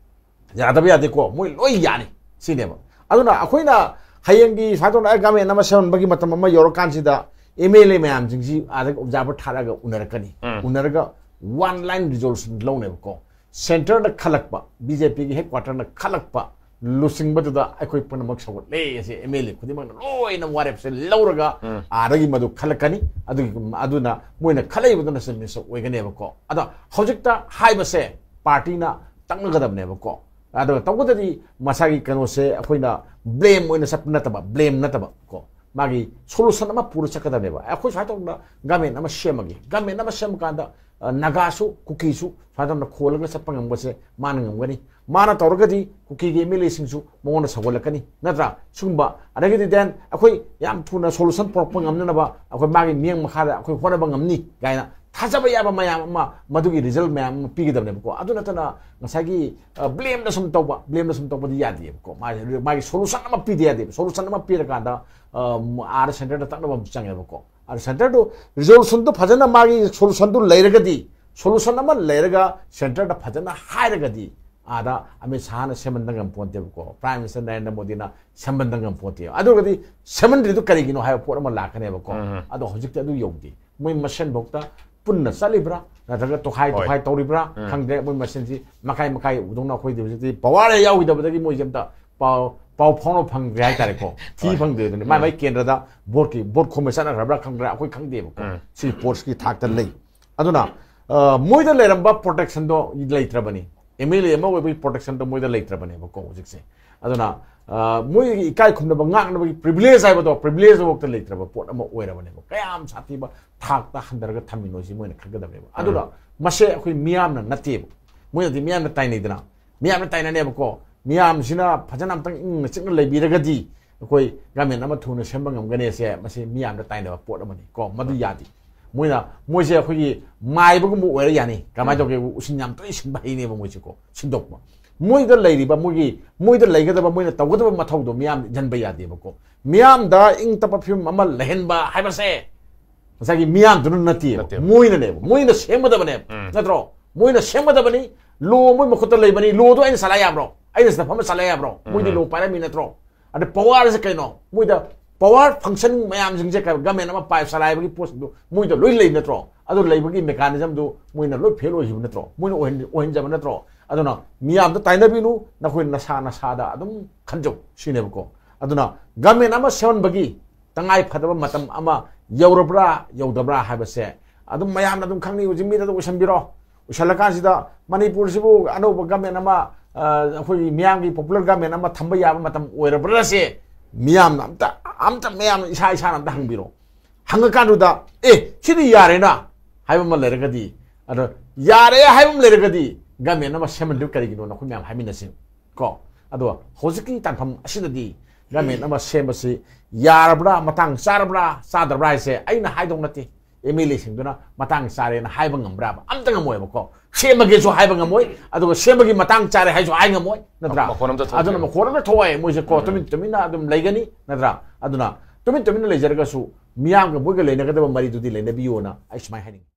ꯌꯥꯗꯕ ꯌꯥꯗꯦꯀꯣ, ꯃꯣꯏ ꯂꯣꯏ ꯌꯥꯅꯤ ꯁꯤꯅꯦꯕ꯫ ꯑꯗꯨꯅ ꯑꯩꯈꯣꯏꯅ ꯍꯌꯦꯡꯒꯤ ꯁꯨꯃꯥꯏꯅ ꯇꯧꯅ ꯒꯃꯦꯟ ꯑꯃ ꯁꯦꯝꯍꯟꯕꯒꯤ ꯃꯇꯝ ꯑꯃ ꯌꯧꯔꯀꯥꯟꯁꯤꯗ ꯑꯦꯝ ꯑꯦꯜ ꯑꯦ ꯃꯌꯥꯝꯁꯤꯡꯁꯤ ꯑꯥꯗꯒꯤ ꯑꯣꯕꯖꯥꯔꯚꯔ ꯊꯥꯔꯛꯑꯒ ꯎꯅꯔꯛꯀꯅꯤ꯫ ꯎꯅꯔꯒ ꯋꯥꯟ ꯂꯥꯏꯟ ꯔꯤꯖꯣꯂꯨꯁꯟ ꯂꯧꯅꯦꯕꯀꯣ꯫ ꯁꯦꯟꯇꯔꯗ ꯈꯜꯂꯛꯄ, ꯕꯤ ꯖꯦ ꯄꯤꯒꯤ ꯍꯦꯗ ꯀ꯭ꯋꯥꯇꯔꯅ ꯈꯜꯂꯛꯄ ꯂꯨꯆꯤꯡꯕꯗꯨꯗ ꯑꯩꯈꯣꯏ ꯄꯨꯝꯅꯃꯛ ꯁꯧꯒꯠꯂꯦ ꯑꯁꯤ ꯑꯦꯝ ꯑꯦꯜ ꯑꯦ ꯈꯨꯗꯤꯡꯃꯛꯅ ꯂꯣꯏꯅ ꯋꯥꯔꯦꯞꯁꯦ ꯂꯧꯔꯒ ꯑꯥꯗꯒꯤ ꯃꯗꯨ ꯈꯜꯂꯛꯀꯅꯤ꯫ ꯑꯗꯨꯒꯤ, ꯑꯗꯨꯅ ꯃꯣꯏꯅ ꯈꯜꯂꯛꯏꯕꯗꯨꯅ ꯆꯤꯐ ꯃꯤꯅꯤꯁꯇꯔ ꯑꯣꯏꯒꯅꯦꯕꯀꯣ꯫ ꯑꯗꯣ ꯍꯧꯖꯤꯛꯇ ꯍꯥꯏꯕꯁꯦ ꯄꯥꯔꯇꯤꯅ ꯇꯛꯅꯒꯗꯕꯅꯦꯕꯀꯣ꯫ ꯑꯗꯨꯒ ꯇꯧꯕꯗꯗꯤ ꯃꯁꯥꯒꯤ ꯀꯩꯅꯣꯁꯦ ꯑꯩꯈꯣꯏꯅ ꯕ꯭ꯂꯦꯝ ꯑꯣꯏꯅ ꯆꯠꯄ ꯅꯠꯇꯕ, ꯕ꯭ꯂꯦꯝ ꯅꯠꯇꯕ ꯀꯣ, ꯃꯥꯒꯤ ꯁꯣꯂꯨꯁꯟ ꯑꯃ ꯄꯨꯔ ꯆꯠꯀꯗꯕꯅꯦꯕ꯫ ꯑꯩꯈꯣꯏ ꯁꯨꯃꯥꯏꯅ ꯇꯧꯗꯅ ꯒꯃꯦꯟ ꯑꯃ ꯁꯦꯝꯃꯒꯦ, ꯒꯃꯦꯟ ꯑꯃ ꯁꯦꯝꯃꯀꯥꯟꯗ, ꯑ, ꯅꯥꯒꯥꯁꯨ ꯀꯨꯀꯤꯁꯨ ꯁꯨꯃꯥꯏꯅ ꯇꯧꯗꯅ ꯈꯣꯜꯂꯒ ꯆꯠꯄ ꯉꯝꯕꯁꯦ ꯃꯥꯅ ꯉꯝꯒꯅꯤ꯫ ꯃꯥꯅ ꯇꯧꯔꯒꯗꯤ ꯀꯨꯀꯤꯒꯤ ꯑꯦꯝ ꯑꯦꯜ ꯑꯦꯁꯤꯡꯁꯨ ꯃꯉꯣꯟꯗ ꯁꯧꯒꯠꯂꯛꯀꯅꯤ, ꯅꯠꯇ꯭ꯔꯥ? ꯁꯤꯒꯨꯝꯕ, ꯑꯗꯒꯤꯗꯤ ꯗꯦꯟ ꯑꯩꯈꯣꯏ ꯌꯥꯝ ꯊꯨꯅ ꯁꯣꯂꯨꯁꯟ ꯄꯨꯔꯛꯄ ꯉꯝꯅꯅꯕ ꯑꯩꯈꯣꯏ ꯃꯥꯒꯤ ꯃꯤꯠꯌꯦꯡ ꯃꯈꯥꯗ ꯑꯩꯈꯣꯏ ꯍꯣꯠꯅꯕ ꯉꯝꯅꯤ ꯀꯥꯏꯅ ꯊꯥꯖꯕ ꯌꯥꯕ ꯃꯌꯥꯝ ꯑꯃ, ꯃꯗꯨꯒꯤ ꯔꯤꯖꯜ ꯃꯌꯥꯝ ꯑꯃ ꯄꯤꯒꯗꯕꯅꯦꯕꯀꯣ꯫ ꯑꯗꯨ ꯅꯠꯇꯅ ꯉꯁꯥꯏꯒꯤ, ꯑ, ꯕ꯭ꯂꯦꯝꯗ ꯁꯨꯝ ꯇꯧꯕ, ꯕ꯭ꯂꯦꯝꯗ ꯁꯨꯝ ꯇꯧꯕꯗꯤ ꯌꯥꯗꯦꯕꯀꯣ꯫ ꯃꯥꯒꯤ, ꯃꯥꯒꯤ ꯁꯣꯂꯨꯁꯟ ꯑꯃ ꯄꯤꯗ ꯌꯥꯗꯦꯕ꯫ ꯁꯣꯂꯨꯁꯟ ꯑꯃ ꯄꯤꯔꯀꯥꯟꯗ, ꯑ, ꯑꯥꯗ ꯁꯦꯟꯇꯔꯗ ꯇꯛꯅꯕ ꯑꯃ ꯆꯪꯉꯦꯕꯀꯣ꯫ ꯑꯗ ꯁꯦꯟꯇꯔꯗꯨ ꯔꯤꯖꯣꯂꯨꯁꯟꯗꯨ ꯐꯖꯅ ꯃꯥꯒꯤ ꯁꯣꯂꯨꯁꯟꯗꯨ ꯂꯩꯔꯒꯗꯤ, ꯁꯣꯂꯨꯁꯟ ꯑꯃ ꯂꯩꯔꯒ ꯁꯦꯟꯇꯔꯗ ꯐꯖꯅ ꯍꯥꯏꯔꯒꯗꯤ ꯑꯥꯗ ꯑꯃꯤꯠ ꯁꯥꯍꯅ ꯁꯦꯝꯍꯟꯕ ꯉꯝ ꯄꯣꯟꯇꯦꯕꯀꯣ, ꯄ꯭ꯔꯥꯏꯝ ꯃꯤꯅꯤꯁꯇꯔ ꯅꯔꯦꯟꯗ꯭ꯔ ꯃꯣꯗꯤꯅ ꯁꯦꯝꯍꯟꯕ ꯉꯝ ꯄꯣꯟꯇꯦꯕ꯫ ꯑꯗꯨ ꯑꯣꯏꯔꯒꯗꯤ ꯁꯦꯝꯍꯟꯗ꯭ꯔꯤꯗꯨ ꯀꯔꯤꯒꯤꯅꯣ ꯍꯥꯏꯕ ꯄꯣꯠ ꯑꯃ ꯂꯥꯛꯀꯅꯦꯕꯀꯣ꯫ ꯎꯝ꯫ ꯑꯗꯣ ꯍꯧꯖꯤꯛꯇꯤ ꯑꯗꯨ ꯌꯧꯗꯦ꯫ ꯃꯣꯏ ꯃꯁꯦꯟꯐꯧꯗ ꯄꯨꯟꯅ ꯆꯠꯂꯤꯕ꯭ꯔꯥ, ꯅꯠꯇ꯭ꯔꯒ ꯇꯣꯈꯥꯏ ꯍꯣꯏ꯫ ꯇꯣꯈꯥꯏ ꯇꯧꯔꯤꯕ꯭ꯔꯥ ꯎꯝ꯫ ꯈꯪꯗ꯭ꯔꯦ꯫ ꯃꯣꯏ ꯃꯁꯦꯟꯁꯤ ꯃꯈꯥꯏ ꯃꯈꯥꯏ ꯎꯗꯧꯅ ꯑꯩꯈꯣꯏꯗꯤ ꯍꯧꯖꯤꯛꯇꯤ ꯄꯋꯥꯔ ꯍꯦꯛ ꯌꯥꯎꯈꯤꯗꯕꯗꯒꯤ ꯃꯣꯏꯁꯦ ꯑꯝꯇ ꯄꯥꯎ, ꯄꯥꯎ ꯐꯥꯎꯅꯕ ꯐꯪꯗ꯭ꯔꯦ ꯍꯥꯏꯇꯥꯔꯦꯀꯣ꯫ ꯊꯤ ꯍꯣꯏ꯫ ꯐꯪꯗ꯭ꯔꯦ ꯑꯗꯨꯅꯤ꯫ ꯃꯥꯏ ꯎꯝ꯫ ꯃꯥꯏ ꯀꯦꯟꯗ꯭ꯔꯗ ꯚꯣꯠꯀꯤ, ꯚꯣꯠ ꯈꯣꯝꯕ ꯆꯠꯅꯈ꯭ꯔꯕ꯭ꯔꯥ ꯈꯪꯗ꯭ꯔꯦ, ꯑꯩꯈꯣꯏ ꯈꯪꯗꯦꯕꯀꯣ꯫ ꯎꯝ꯫ ꯁꯤ ꯄꯣꯁꯀꯤ ꯊꯥꯛꯇ ꯂꯩ꯫ ꯑꯗꯨꯅ, ꯑ, ꯃꯣꯏꯗ ꯂꯩꯔꯝꯕ ꯄ꯭ꯔꯣꯇꯦꯛꯁꯟꯗꯣ ꯂꯩꯇ꯭ꯔꯕꯅꯤ꯫ ꯑꯦꯝ ꯑꯦꯜ ꯑꯦ ꯑꯃ ꯑꯣꯏꯕꯒꯤ ꯄ꯭ꯔꯣꯇꯦꯛꯁꯟꯗꯣ ꯃꯣꯏꯗ ꯂꯩꯇ꯭ꯔꯕꯅꯦꯕꯀꯣ ꯍꯧꯖꯤꯛꯁꯦ꯫ ꯑꯗꯨꯅ, ꯑ, ꯃꯣꯏꯒꯤ ꯏꯀꯥꯏ ꯈꯨꯝꯅꯕ, ꯉꯥꯛꯅꯕꯒꯤ ꯄ꯭ꯔꯤꯚꯤꯂꯦꯖ ꯍꯥꯏꯕꯗꯣ, ꯄ꯭ꯔꯤꯚꯤꯂꯦꯖ ꯐꯥꯎꯗ ꯂꯩꯇ꯭ꯔꯕ ꯄꯣꯠ ꯑꯃ ꯑꯣꯏꯔꯕꯅꯦꯕ꯫ ꯀꯌꯥꯝ ꯁꯥꯊꯤꯕ ꯊꯥꯛꯇ ꯍꯟꯊꯔꯒ ꯊꯝꯃꯤꯅꯣ ꯁꯤ ꯃꯣꯏꯅ ꯈꯪꯒꯗꯕꯅꯦꯕ꯫ ꯑꯗꯨꯒ ꯎꯝ꯫ ꯃꯁꯦ ꯑꯩꯈꯣꯏ ꯃꯤꯌꯥꯝꯅ ꯅꯠꯇꯦꯕ꯫ ꯃꯣꯏꯅꯗꯤ ꯃꯤꯌꯥꯝꯅ ꯇꯥꯏꯅꯩꯗꯅ, ꯃꯤꯌꯥꯝꯅ ꯇꯥꯏꯅꯅꯦꯕꯀꯣ꯫ ꯃꯤꯌꯥꯝꯁꯤꯅ ꯐꯖꯅ ꯑꯝꯇꯪ ꯏꯪꯅ ꯆꯤꯛꯅ ꯂꯩꯕꯤꯔꯒꯗꯤ ꯑꯩꯈꯣꯏ ꯒꯃꯦꯟ ꯑꯃ ꯊꯨꯅ ꯁꯦꯝꯕ ꯉꯝꯒꯅꯤ꯫ ꯑꯁꯦ ꯃꯁꯤ ꯃꯤꯌꯥꯝꯅ ꯇꯥꯏꯅꯕ ꯄꯣꯠ ꯑꯃꯅꯤ ꯀꯣ, ꯃꯗꯨ ꯌꯥꯗꯦ꯫ ꯃꯣꯏꯅ, ꯃꯣꯏꯁꯦ ꯑꯩꯈꯣꯏꯒꯤ ꯃꯥꯏꯕꯒꯨꯝꯕ ꯑꯣꯏꯔ ꯌꯥꯅꯤ꯫ ꯀꯃꯥꯏꯅ ꯎꯝ꯫ ꯇꯧꯒꯦ? ꯎꯁꯤꯟ ꯌꯥꯝ ꯇꯣꯏꯅ ꯁꯤꯟꯕ ꯍꯩꯅꯦꯕ ꯃꯣꯏꯁꯦꯀꯣ, ꯁꯤꯟꯗꯣꯛꯄ꯫ ꯃꯣꯏꯗ ꯂꯩꯔꯤꯕ, ꯃꯣꯏꯒꯤ, ꯃꯣꯏꯗ ꯂꯩꯒꯗꯕ, ꯃꯣꯏꯅ ꯇꯧꯒꯗꯕ ꯃꯊꯧꯗꯣ ꯃꯤꯌꯥꯝꯗ ꯏꯟꯍꯟꯕ ꯌꯥꯗꯦꯕꯀꯣ꯫ ꯃꯤꯌꯥꯝꯗ ꯏꯪ ꯇꯞꯄ ꯐꯤꯕꯝ ꯑꯃ ꯂꯩꯍꯟꯕ ꯍꯥꯏꯕꯁꯦ ꯉꯁꯥꯏꯒꯤ ꯃꯤꯌꯥꯝꯗꯨꯅ ꯅꯠꯇꯦꯕ, ꯅꯠꯇꯦꯕ꯫ ꯃꯣꯏꯅꯅꯦꯕ, ꯃꯣꯏꯅ ꯁꯦꯝꯒꯗꯕꯅꯦꯕ, ꯎꯝ꯫ ꯅꯠꯇ꯭ꯔꯣ? ꯃꯣꯏꯅ ꯁꯦꯝꯒꯗꯕꯅꯤ꯫ ꯂꯣ ꯃꯣꯏ ꯃꯈꯨꯠꯇ ꯂꯩꯕꯅꯤ꯫ ꯂꯣꯗꯣ ꯑꯩꯅ ꯆꯂꯥꯏ ꯌꯥꯕ꯭ꯔꯣ? ꯑꯩꯅ ꯁꯤꯗ ꯐꯝꯃ ꯆꯂꯥꯏ ꯌꯥꯕ꯭ꯔꯣ? ꯃꯣꯏꯗꯤ ꯎꯝ꯫ ꯂꯣ ꯄꯥꯏꯔꯝꯃꯤ ꯅꯠꯇ꯭ꯔꯣ? ꯑꯗ ꯄꯋꯥꯔꯁꯦ ꯀꯩꯅꯣ? ꯃꯣꯏꯗ ꯄꯋꯥꯔ ꯐꯪꯁꯟ ꯃꯌꯥꯝꯁꯤꯡꯁꯦ ꯀꯩ-, ꯒꯃꯦꯟ ꯑꯃ ꯄꯥꯏ ꯆꯂꯥꯏꯕꯒꯤ ꯄꯣꯠꯁꯤꯡꯗꯣ ꯃꯣꯏꯗ ꯂꯣꯏ ꯂꯩ ꯅꯠꯇ꯭ꯔꯣ? ꯑꯗꯨ ꯂꯩꯕꯒꯤ ꯃꯦꯀꯥꯅꯤꯖꯝꯗꯨ ꯃꯣꯏꯅ ꯂꯣꯏ ꯐꯦꯜ ꯑꯣꯏꯈꯤꯕ ꯅꯠꯇ꯭ꯔꯣ? ꯃꯣꯏꯅ ꯑꯣꯏꯍꯟ-, ꯑꯣꯏꯍꯟꯖꯕ ꯅꯠꯇ꯭ꯔꯣ? ꯑꯗꯨꯅ ꯃꯤꯌꯥꯝꯗ ꯇꯥꯏꯅꯕꯤꯅꯨ, ꯅꯈꯣꯏ ꯅꯁꯥ ꯅꯁꯥꯗ ꯑꯗꯨꯝ ꯈꯟꯖꯧ ꯁꯤꯅꯦꯕꯀꯣ꯫ ꯑꯗꯨꯅ ꯒꯃꯦꯟ ꯑꯃ ꯁꯦꯝꯍꯟꯕꯒꯤ ꯇꯉꯥꯏ ꯐꯗꯕ ꯃꯇꯝ ꯑꯃ ꯌꯧꯔꯕ꯭ꯔꯥ ꯌꯧꯗꯕ꯭ꯔꯥ ꯍꯥꯏꯕꯁꯦ ꯑꯗꯨꯝ ꯃꯌꯥꯝꯅ ꯑꯗꯨꯝ ꯈꯪꯅꯤ꯫ ꯍꯧꯖꯤꯛ ꯃꯤꯗ ꯑꯗꯨꯝ ꯑꯣꯏꯁꯟꯕꯤꯔꯣ꯫ ꯑꯣꯏꯁꯜꯂꯀꯥꯟꯁꯤꯗ ꯃꯅꯤꯄꯨꯔꯁꯤꯕꯨ ꯑꯅꯧꯕ ꯒꯃꯦꯟ ꯑꯃ, ꯑ, ꯑꯩꯈꯣꯏꯒꯤ ꯃꯤꯌꯥꯝꯒꯤ ꯄꯣꯄꯨꯂꯔ ꯒꯃꯦꯟ ꯑꯃ ꯊꯝꯕ ꯌꯥꯕ ꯃꯇꯝ ꯑꯣꯏꯔꯕ꯭ꯔꯥ ꯁꯦ ꯃꯤꯌꯥꯝꯅ ꯑꯝꯇ, ꯑꯝꯇ ꯃꯌꯥꯝ ꯏꯁꯥ ꯏꯁꯥꯅ ꯑꯝꯇ ꯍꯪꯕꯤꯔꯣ꯫ ꯍꯪꯉꯀꯥꯟꯗꯨꯗ, "ꯑꯦ, ꯁꯤꯗꯤ ꯌꯥꯔꯦꯅ" ꯍꯥꯏꯕ ꯑꯃ ꯂꯩꯔꯒꯗꯤ, ꯑꯗꯣ ꯌꯥꯔꯦ ꯍꯥꯏꯕ ꯑꯃ ꯂꯩꯔꯒꯗꯤ ꯒꯃꯦꯟ ꯑꯃ ꯁꯦꯝꯍꯟꯗꯣꯏ ꯀꯔꯤꯒꯤꯅꯣ? ꯑꯩꯈꯣꯏ ꯃꯌꯥꯝ ꯍꯥꯏꯃꯤꯟꯅꯁꯤ ꯀꯣ꯫ ꯑꯗꯣ ꯍꯧꯖꯤꯛꯀꯤ ꯇꯥꯟꯐꯝ ꯑꯁꯤꯗꯗꯤ ꯒꯃꯦꯟ ꯑꯃ ꯁꯦꯝꯕꯁꯤ ꯌꯥꯔꯕ꯭ꯔꯥ, ꯃꯇꯥꯡ ꯆꯥꯔꯕ꯭ꯔꯥ, ꯆꯥꯗ꯭ꯔꯕ꯭ꯔꯥ ꯍꯥꯏꯁꯦ ꯑꯩꯅ ꯍꯥꯏꯗꯧ ꯅꯠꯇꯦ꯫ ꯑꯦꯝ ꯑꯦꯜ ꯑꯦꯁꯤꯡꯗꯨꯅ ꯃꯇꯥꯡ ꯆꯥꯔꯦꯅ ꯍꯥꯏꯕ ꯉꯝꯕ꯭ꯔꯥꯕ? ꯑꯝꯇ ꯉꯝꯃꯣꯏꯕꯀꯣ꯫ ꯁꯦꯝꯃꯒꯦꯁꯨ ꯍꯥꯏꯕ ꯉꯝꯃꯣꯏ, ꯑꯗꯨꯒ ꯁꯦꯝꯕꯒꯤ ꯃꯇꯥꯡ ꯆꯥꯔꯦ ꯍꯥꯏꯁꯨ ꯍꯥꯏ ꯉꯝꯃꯣꯏ, ꯅꯠꯇ꯭ꯔꯥ? ꯃꯈꯣꯟ ꯑꯝꯇ ꯊꯣꯛꯇꯦ꯫ ꯑꯗꯨꯅ ꯃꯈꯣꯟ ꯑꯝꯇ ꯊꯣꯛꯑꯣꯏ ꯃꯣꯏꯁꯦ ꯀꯣ, ꯎꯝ꯫ ꯇꯨꯃꯤꯟ ꯇꯨꯃꯤꯟꯅ ꯑꯗꯨꯝ ꯂꯩꯒꯅꯤ, ꯅꯠꯇ꯭ꯔꯥ? ꯑꯗꯨꯅ ꯇꯨꯃꯤꯟ ꯇꯨꯃꯤꯟꯅ ꯂꯩꯖꯔꯒꯁꯨ ꯃꯤꯌꯥꯝꯒ ꯃꯣꯏꯒ ꯂꯩꯅꯒꯗꯕ ꯃꯔꯤꯗꯨꯗꯤ ꯂꯩꯅꯕꯤꯌꯣꯅ ꯑꯩ ꯁꯨꯃꯥꯏꯅ ꯍꯥꯏꯅꯤꯡꯉꯤ꯫